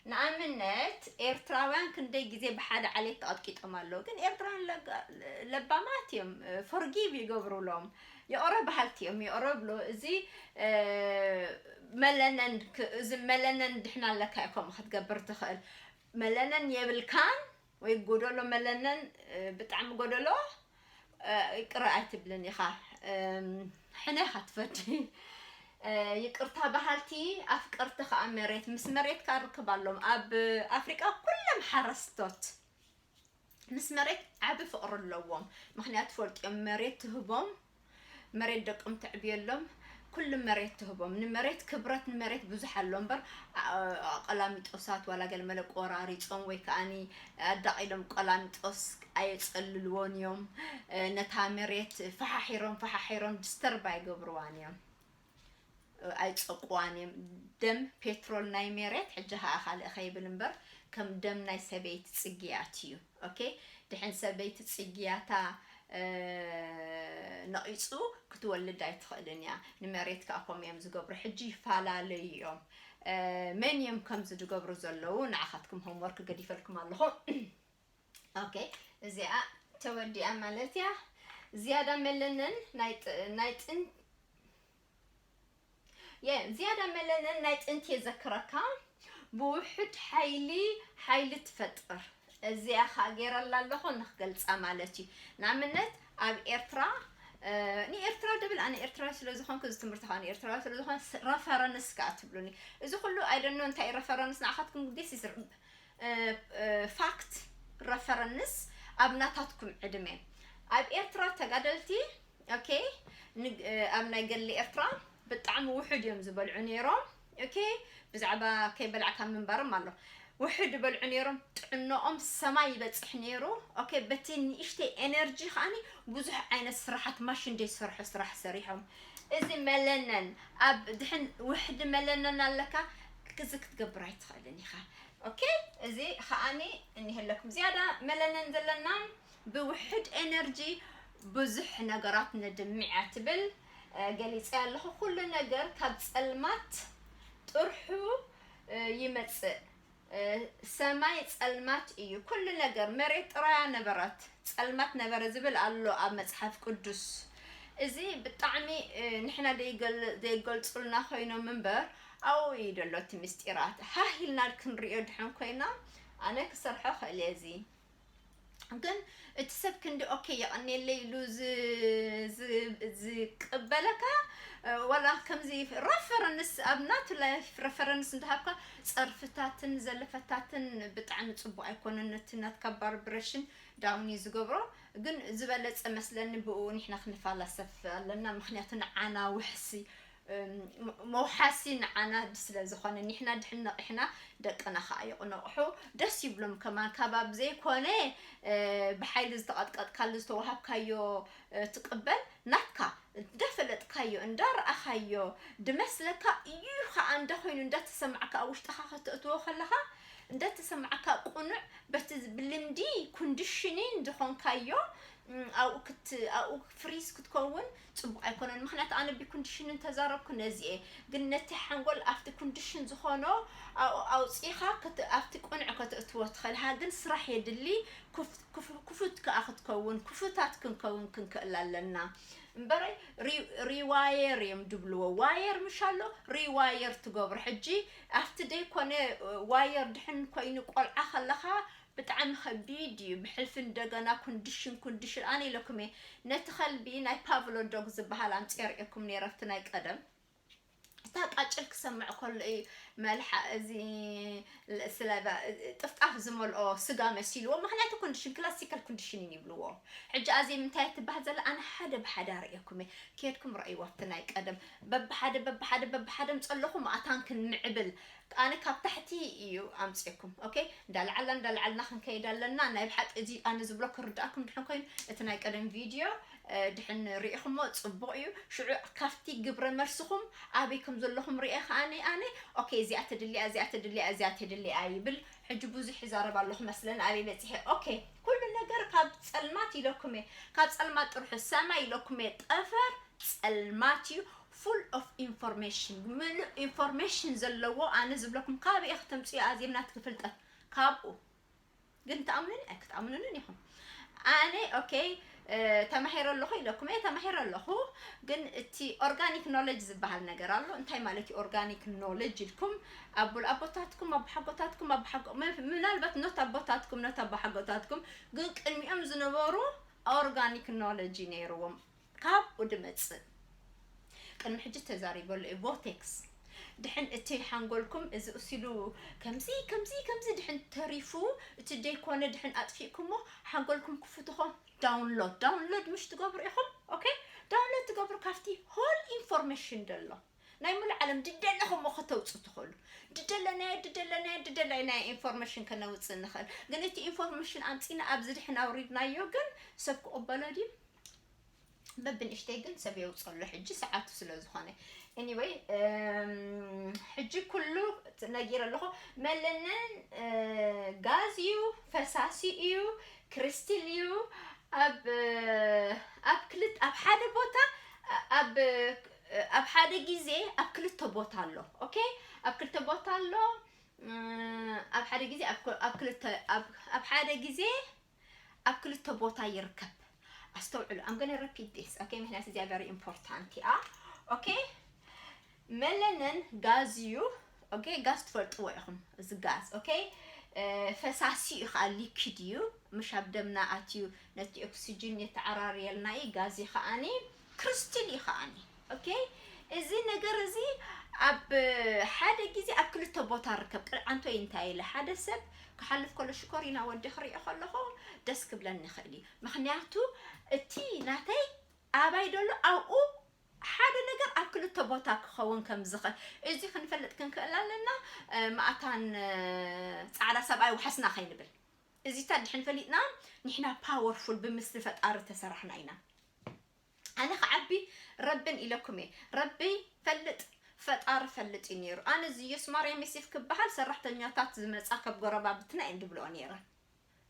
ንኣብነት ኤርትራውያን ክንደይ ግዜ ብሓደ ዓሌት ተቐጥቂጦም ኣለዉ፣ ግን ኤርትራውያን ለጋ- ለባማት እዮም። Forgive ይገብሩሎም። የኦረ በሃልቲ እዮም። የኦረ ብሎ እዚ መለነን ክ- እዚ መለነን ድሕና ኣለካ እዩ ከምኡ ክትገብር ትኽእል። መለነን የብልካን ወይ ጎደሎ መለነን ብጣዕሚ ጎደሎ ይቅረ ኣይትብልን ኢኻ። ሕነ ኢኻ ትፈዲ። ይቅርታ በሃልቲ ኣፍቀርቲ ከዓ መሬት ምስ መሬት ከዓ ርክብ ኣሎም። ኣብ ኣፍሪቃ ኩሎም ሓረስቶት ምስ መሬት ዓቢ ፍቅሪ ኣለዎም። ምክንያቱ ፈልጥዮም መሬት ትህቦም፣ መሬት ደቆም ተዕብየሎም፣ ኩሉ መሬት ትህቦም። ንመሬት ክብረት ንመሬት ብዙሕ ኣሎ እምበር፣ ኣ- ኣቀላሚጦሳት ዋላ ገለመለ ቆራሪጾም ወይ ከኣኒ ኣዳቒሎም ቀላሚጦስ ኣየጸልልዎን እዮም። ነታ መሬት ፈሓሒሮም ፈሓሒሮም ዲስተርብ ኣይገብርዋን እዮም። ኣይጸቁዋን እዮም። ደም ፔትሮል ናይ መሬት ሕጂ ከዓ ካልእ ከይብል እምበር ከም ደም ናይ ሰበይቲ ጽግያት እዩ። Okay? ድሕን ሰበይቲ ጽግያታ ነቒጹ ክትወልድ ኣይትኽእልን እያ። ንመሬት ከዓ ከምኡ እዮም ዝገብሩ። ሕጂ ይፈላለዩ እዮም። መን እዮም ከምዚ ዝገብሩ ዘለዉ? ንዓኻትኩም ሆምወርክ ገዲፈልኩም ኣለኹ። Okay፣ እዚኣ ተወዲኣ ማለት እያ። ዝያዳ መለነን ናይ ጥ- ናይ ጥን የ ዝያዳ መለነን ናይ ጥንቲ የዘክረካ። ብውሕድ ሓይሊ ሓይሊ ትፈጥር። እዚኣ ከዓ ገይረላ ኣለኹ ንክገልፃ ማለት እዩ። ንኣብነት ኣብ ኤርትራ ንኤርትራ ድብል ኣነ ኤርትራዊ ስለ ዝኾንኩ እዚ ትምህርቲ ከዓ ንኤርትራዊ ስለ ዝኾነ ረፈረንስ ከዓ ትብሉኒ። እዚ ኩሉ ኣይደኖ እንታይ ረፈረንስ ንዓኻትኩም ግዴስ ይስር ፋክት ረፈረንስ ኣብ ናታትኩም ዕድመ ኣብ ኤርትራ ተጋደልቲ okay ኣብ ናይ ገድሊ ኤርትራ ብጣዕሚ ውሑድ እዮም ዝበልዑ ነይሮም። Okay ብዛዕባ ከይበላዕካ ምንባርም ኣሎ። ውሑድ ይበልዑ ነይሮም። ጥዕናኦም ሰማይ ይበፅሕ ነይሩ። Okay በቲ ንእሽተይ ኤነርጂ ከዓኒ ብዙሕ ዓይነት ስራሓት ማሽን ዘይሰርሑ ስራሕ ሰሪሖም። እዚ መለነን ኣብ ድሕን ውሕዲ መለነን ኣለካ ክዚ ክትገብር ኣይትኽእልን ኢኻ። Okay እዚ ከዓኒ እኒሀለኩም ዝያዳ መለነን ዘለና ብውሕድ ኤነርጂ ብዙሕ ነገራት ነድምዕ እያ ትብል። ገሊፀ ኣለኹ ኩሉ ነገር ካብ ፀልማት ጥርሑ ይመፅእ። ሰማይ ፀልማት እዩ ኩሉ ነገር። መሬት ጥራያ ነበረት ፀልማት ነበረ ዝብል ኣሎ ኣብ መፅሓፍ ቅዱስ። እዚ ብጣዕሚ ንሕና ዘይገልፁልና ኮይኖም እምበር ኣብኡ እዩ ዘሎ እቲ ምስጢራት። ሃህ ኢልና ክንሪኦ ድሕን ኮይና ኣነ ክሰርሖ ክእል እየ እዚ ግን እቲ ሰብ ክንዲ okay የቐንየለይ ኢሉ ዝቅበለካ ዋላ ከምዚ ረፈረንስ ኣብ ናቱ ላይፍ ረፈረንስ እንዳሃብካ ፀርፍታትን ዘለፈታትን ብጣዕሚ ፅቡቅ ኣይኮነን። ነቲ ናትካ ባርብረሽን ዳውን እዩ ዝገብሮ። ግን ዝበለፀ መስለኒ ብኡ ንሕና ክንፋላሰፍ ኣለና። ምክንያቱ ንዓና ውሕሲ መውሓሲ ንዓና ስለ ዝኾነ ኒሕና ድሕን ነቒሕና ደቅና ከዓ ይቕነቕሑ ደስ ይብሎም ከማን ካብ ኣብ ዘይኮነ ብሓይሊ ዝተቐጥቀጥካሉ ዝተዋሃብካዮ ትቕበል ናትካ እንዳፈለጥካዮ እንዳረኣኻዮ ድመስለካ እዩ ከዓ እንዳኮይኑ እንዳተሰማዕካ ኣብ ውሽጥኻ ከተእትዎ ከለኻ እንዳተሰማዕካ ቁኑዕ በቲ ብልምዲ ኮንዲሽኒን ዝኾንካዮ ኣብኡ ክት ኣብኡ ፍሪዝ ክትከውን ፅቡቅ ኣይኮነን። ምክንያቱ ኣነ ብኮንዲሽን እንተዛረብኩ ነዚ እየ ግን ነቲ ሓንጎል ኣብቲ ኮንዲሽን ዝኾኖ ኣብኡ ኣውፂኻ ኣብቲ ቁኑዕ ከተእትዎ ትኽእል ሃ ግን ስራሕ የድሊ። ክፉት ከዓ ክትከውን ክፉታት ክንከውን ክንክእል ኣለና። እምበረይ ሪዋየር እዮም ድብልዎ ዋየር ምሽ ኣሎ ሪዋየር ትገብሩ ሕጂ ኣብቲ ደይኮነ ዋየር ድሕን ኮይኑ ቆልዓ ከለኻ ብጣዕሚ ከቢድ እዩ ብሕልፊ እንደገና ኮንዲሽን ኮንዲሽን ኣነ ኢለኩም እየ። ነቲ ከልቢ ናይ ፓቭሎ ዶግ ዝበሃል ኣምፅየ ርእየኩም ነይረ ኣብቲ ናይ ቀደም እታ ቃጭል ክሰምዕ ከሎ እዩ መልሓ እዚ ስለባ ጥፍጣፍ ዝመልኦ ስጋ መሲልዎ ምክንያቱ ኮንዲሽን ክላሲካል ኮንዲሽን ይብልዎ። ሕጂ ኣዚ ምንታይ ትበሃል ዘላ ኣነ ሓደ ብሓደ ኣርእየኩም እየ። ከድኩም ረእይዎ ኣብቲ ናይ ቀደም በብሓደ በብሓደ በብሓደ ምፀለኹ ማእታን ክንምዕብል ኣነ ካብ ታሕቲ እዩ ኣምፅኩም okay እንዳልዓልና እንዳልዓልና ክንከይድ ኣለና። ናይ ብሓቂ እዚ ኣነ ዝብሎ ክርዳእኩም ድሕን ኮይኑ እቲ ናይ ቀደም ቪድዮ ድሕን ሪኢኹሞ ፅቡቕ እዩ። ሽዑ ካብቲ ግብረ መልስኹም ኣበይ ከም ዘለኹም ሪኤ ከኣኒ ኣነ okay እዚኣ ትድልያ እዚኣ ትድልያ እዚኣ ትድልያ ይብል። ሕጂ ብዙሕ ይዛረብ ኣለኹ መስለን ኣበይ በፂሐ okay ኩሉ ነገር ካብ ፀልማት ኢለኩም እየ ካብ ፀልማት ጥርሑ ሰማይ ኢለኩም እየ ጠፈር ፀልማት እዩ። Full of information፣ ምሉእ ኢንፎርሜሽን ዘለዎ። ኣነ ዝብለኩም ካበይ እየ ክተምፅኡ ኣዜብ ናትኪ ፍልጠት ካብኡ። ግን ትኣምኑኒ ኣይክትኣምኑንን ኢኹም። ኣነ okay ተማሂረ ኣለኹ ኢለኩም እየ፣ ተማሂረ ኣለኹ። ግን እቲ ኦርጋኒክ ኖሌጅ ዝበሃል ነገር ኣሎ። እንታይ ማለት እዩ ኦርጋኒክ ኖሌጅ ኢልኩም? ኣብ ኣቦታትኩም ኣቦሓጎታትኩም ኣቦሓጎ ምናልባት ኖት ኣቦታትኩም ኖት ኣቦሓጎታትኩም ግን ቅድሚኦም ዝነበሩ ኦርጋኒክ ኖሌጅ እዩ ነይርዎም። ካብኡ ድመፅእ። ቅድሚ ሕጂ ተዛሪበሉ እየ። ቮቴክስ ድሕን እቲ ሓንጎልኩም እዚ እሲሉ ከምዚ ከምዚ ከምዚ ድሕን ተሪፉ እቲ ደይኮነ ድሕን ኣጥፊእኩሞ ሓንጎልኩም ክፍትኾ ዳውንሎድ ዳውንሎድ ምሽ ትገብሩ ኢኹም። ኦኬ ዳውንሎድ ትገብሩ ካብቲ ሆል ኢንፎርሜሽን ደሎ ናይ ሙሉ ዓለም ድደለኹሞ ከተውፁ ትኽእሉ። ድደለናዮ ድደለናዮ ድደለናዮ ኢንፎርሜሽን ከነውፅእ ንኽእል። ግን እቲ ኢንፎርሜሽን ኣምፂና ኣብዚ ድሕን ኣውሪድናዮ ግን ሰብ ክቕበሎ ድዩ? በብንእሽተይ ግን ሰብ የውፀሎ ሕጂ ሰዓቱ ስለ ዝኾነ። Anyway ሕጂ ኩሉ ነጊረ ኣለኹ። መለነን ጋዝ እዩ፣ ፈሳሲ እዩ፣ ክሪስቲል እዩ። ኣብ ኣብ ክልት ኣብ ሓደ ቦታ ኣብ ኣብ ሓደ ግዜ ኣብ ክልተ ቦታ ኣሎ። ኦኬ ኣብ ክልተ ቦታ ኣሎ። ኣብ ሓደ ግዜ ኣብ ክልተ ኣብ ሓደ ግዜ ኣብ ክልተ ቦታ ይርከብ። ኣስተውዕሉ። I'm gonna repeat this okay ምክንያት እዚኣ very important እያ። ኦኬ መለነን ጋዝ እዩ። ኦኬ ጋዝ ትፈልጥዎ ኢኹም። እዚ ጋዝ ኦኬ ፈሳሲ እዩ ከዓ ሊኪድ እዩ። ምሽ ኣብ ደምና ኣትዩ ነቲ ኦክሲጅን የተዓራርየልና እዩ። ጋዝ እዩ ከዓኒ ክሪስቲል እዩ ከዓኒ። ኦኬ እዚ ነገር እዚ ኣብ ሓደ ግዜ ኣብ ክልተ ቦታ ርከብ። ቅርዓንቶይ እንታይ ኢለ ሓደ ሰብ ክሓልፍ ከሎ ሽኮሪና ወዲ ክሪኦ ከለኹ ደስ ክብለኒ ይኽእል እዩ። ምክንያቱ እቲ ናተይ ኣባይ ደሎ ኣብኡ ሓደ ነገር ኣብ ክልተ ቦታ ክኸውን ከም ዝኽእል እዚ ክንፈልጥ ክንክእል ኣለና። ማእታን ፃዕዳ ሰብኣይ ውሓስና ከይንብል እዚታት ድሕን ፈሊጥና ንሕና ፓወርፉል ብምስሊ ፈጣሪ ተሰራሕና ኢና። ኣነ ክዓቢ ረብን ኢለኩም እየ። ረቢ ፈልጥ ፈጣሪ ፈልጥ እዩ ነይሩ። ኣነ እዚ ኢየሱስ ማርያም ዮሴፍ ክበሃል ሰራሕተኛታት ዝመፃ ካብ ጎረባብትና እየን ድብልኦ ነይረ።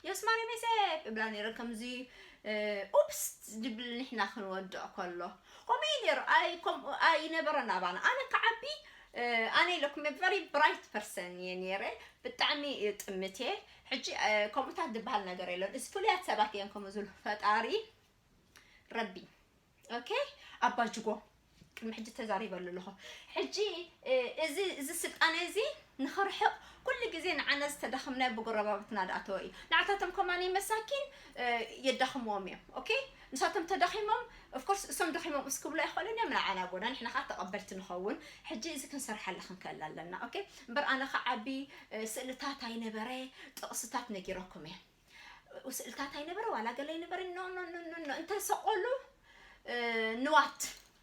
ኢየሱስ ማርያም ዮሴፍ እብላ ነይረ ከምዚ ኡፕስ ድብል ንሕና ክንወድቕ ከሎ ከምኡ እዩ ነይሩ። ኣይ ከምኡ ኣይነበረን ኣባና። ኣነ ክዓቢ ኣነ ኢለኩም very bright person እየ ነይረ። ብጣዕሚ ጥምት እየ። ሕጂ ከምኡታት ዝበሃል ነገር የለን። እዚ ፍሉያት ሰባት እዮም ከምኡ ዝብሉ ፈጣሪ ረቢ ኦኬ ኣባጅጎ ቅድሚ ሕጂ ተዛሪበሉ ኣለኹ። ሕጂ እዚ እዚ ስልጣነ እዚ ንኽርሕቕ ኩሉ ግዜ ንዓና ዝተዳኸምናዮ ብጎረባብትና ደኣ ተወ እዩ። ንዓታቶም ከማኒ መሳኪን የዳኽምዎም እዮም። ኦኬ ንሳቶም ተዳኺሞም ኦፍኮርስ እሶም ደኺሞም እስክብሉ ኣይኽእሉን እዮም። ንዓና ኣቦና ንሕና ከዓ ተቐበልቲ ንኸውን። ሕጂ እዚ ክንሰርሓሉ ክንክእል ኣለና። ኦኬ እምበር ኣነ ክዓቢ ስእልታት ኣይነበረ ጥቕስታት ነጊረኩም እየ። ስእልታት ኣይነበረ ዋላ ገለ ኣይነበረ ኖ ኖ ኖ ኖ ኖ እንተሰቆሉ ንዋት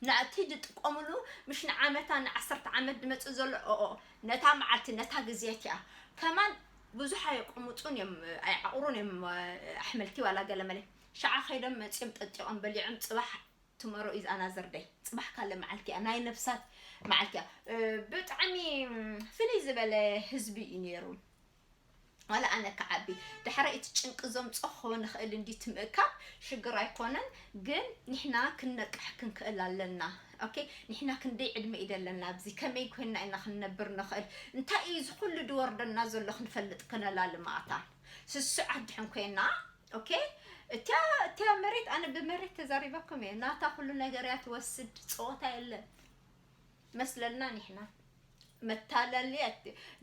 ናእቲ ዝጥቀምሉ ምሽ ንዓመታ ንዓሰርተ ዓመት ዝመፅእ ዘሎ ኦኦ ነታ መዓልቲ ነታ ግዜ እቲኣ ከማን ብዙሕ ኣየቆምፁን እዮም ኣይዓቑሩን እዮም ኣሕምልቲ ዋላ ገለ መለ ሸዓ ከይዶም መፂኦም ጠጢቖም በሊዖም ፅባሕ ትመሮ ኢዝ ኣናዘር ደይ ፅባሕ ካለ መዓልቲ እያ ናይ ነብሳት መዓልቲ እያ። ብጣዕሚ ፍልይ ዝበለ ህዝቢ እዩ ነይሩ። ዋላ ኣነ ክዓቢ ዳሕራይ እቲ ጭንቂ ዘምፆ ክኸውን ይኽእል እንዲ ትምእካብ ሽግር ኣይኮነን። ግን ንሕና ክንነቅሕ ክንክእል ኣለና። ኦኬ ንሕና ክንደይ ዕድመ እዩ ዘለና ኣብዚ ከመይ ኮይንና ኢና ክንነብር ንኽእል እንታይ እዩ ዝኩሉ ድወርደና ዘሎ ክንፈልጥ ክነላሊ ማእታ ስሱዓት ድሕን ኮይና ኦኬ እቲያ እቲያ መሬት ኣነ ብመሬት ተዛሪበኩም እየ ናታ ኩሉ ነገር እያ ትወስድ ፀወታ የለን መስለልና ንሕና መታለሊ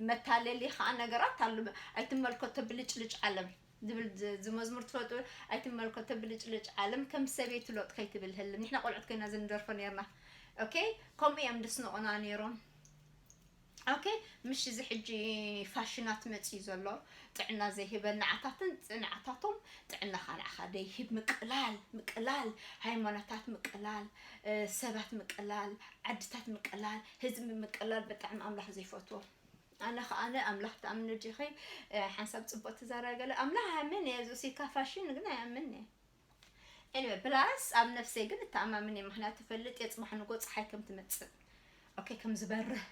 መታለሊ ከዓ ነገራት ኣሉ ኣይትመልከቶ ብልጭልጭ ዓለም ዝብል ዝመዝሙር ትፈልጡ ኣይትመልከቶ ብልጭልጭ ዓለም ከም ሰበይቲ ሎጥ ከይትብል ህልም ንሕና ቆልዑት ኮይና ዝንደርፎ ነርና ኦኬ ከምኡ እዮም ድስንቑና ነይሮም ኦኬ ምሽ እዚ ሕጂ ፋሽናት መፅዩ ዘሎ ጥዕና ዘይህበን ንዓታትን ንዓታቶም ጥዕናኻ ንዓኻ ደይህብ ምቅላል ምቅላል ሃይማኖታት ምቅላል ሰባት ምቅላል ዓድታት ምቅላል ህዝቢ ምቅላል ብጣዕሚ ኣምላኽ ዘይፈትዎ ኣነ ከኣነ ኣምላኽ ትኣምኒ ዲኺ ሓንሳብ ፅቡቅ ትዛረቢ ገለ ኣምላኽ ኣምን እየ ዝእሲካ ፋሽን ግን ኣያምን እየ Anyway plus ኣብ ነፍሰይ ግን እተኣማምን እየ ምክንያቱ እፈልጥ እየ ፅባሕ ንጎ ፀሓይ ከም ትመፅእ ኦኬ ከም ዝበርህ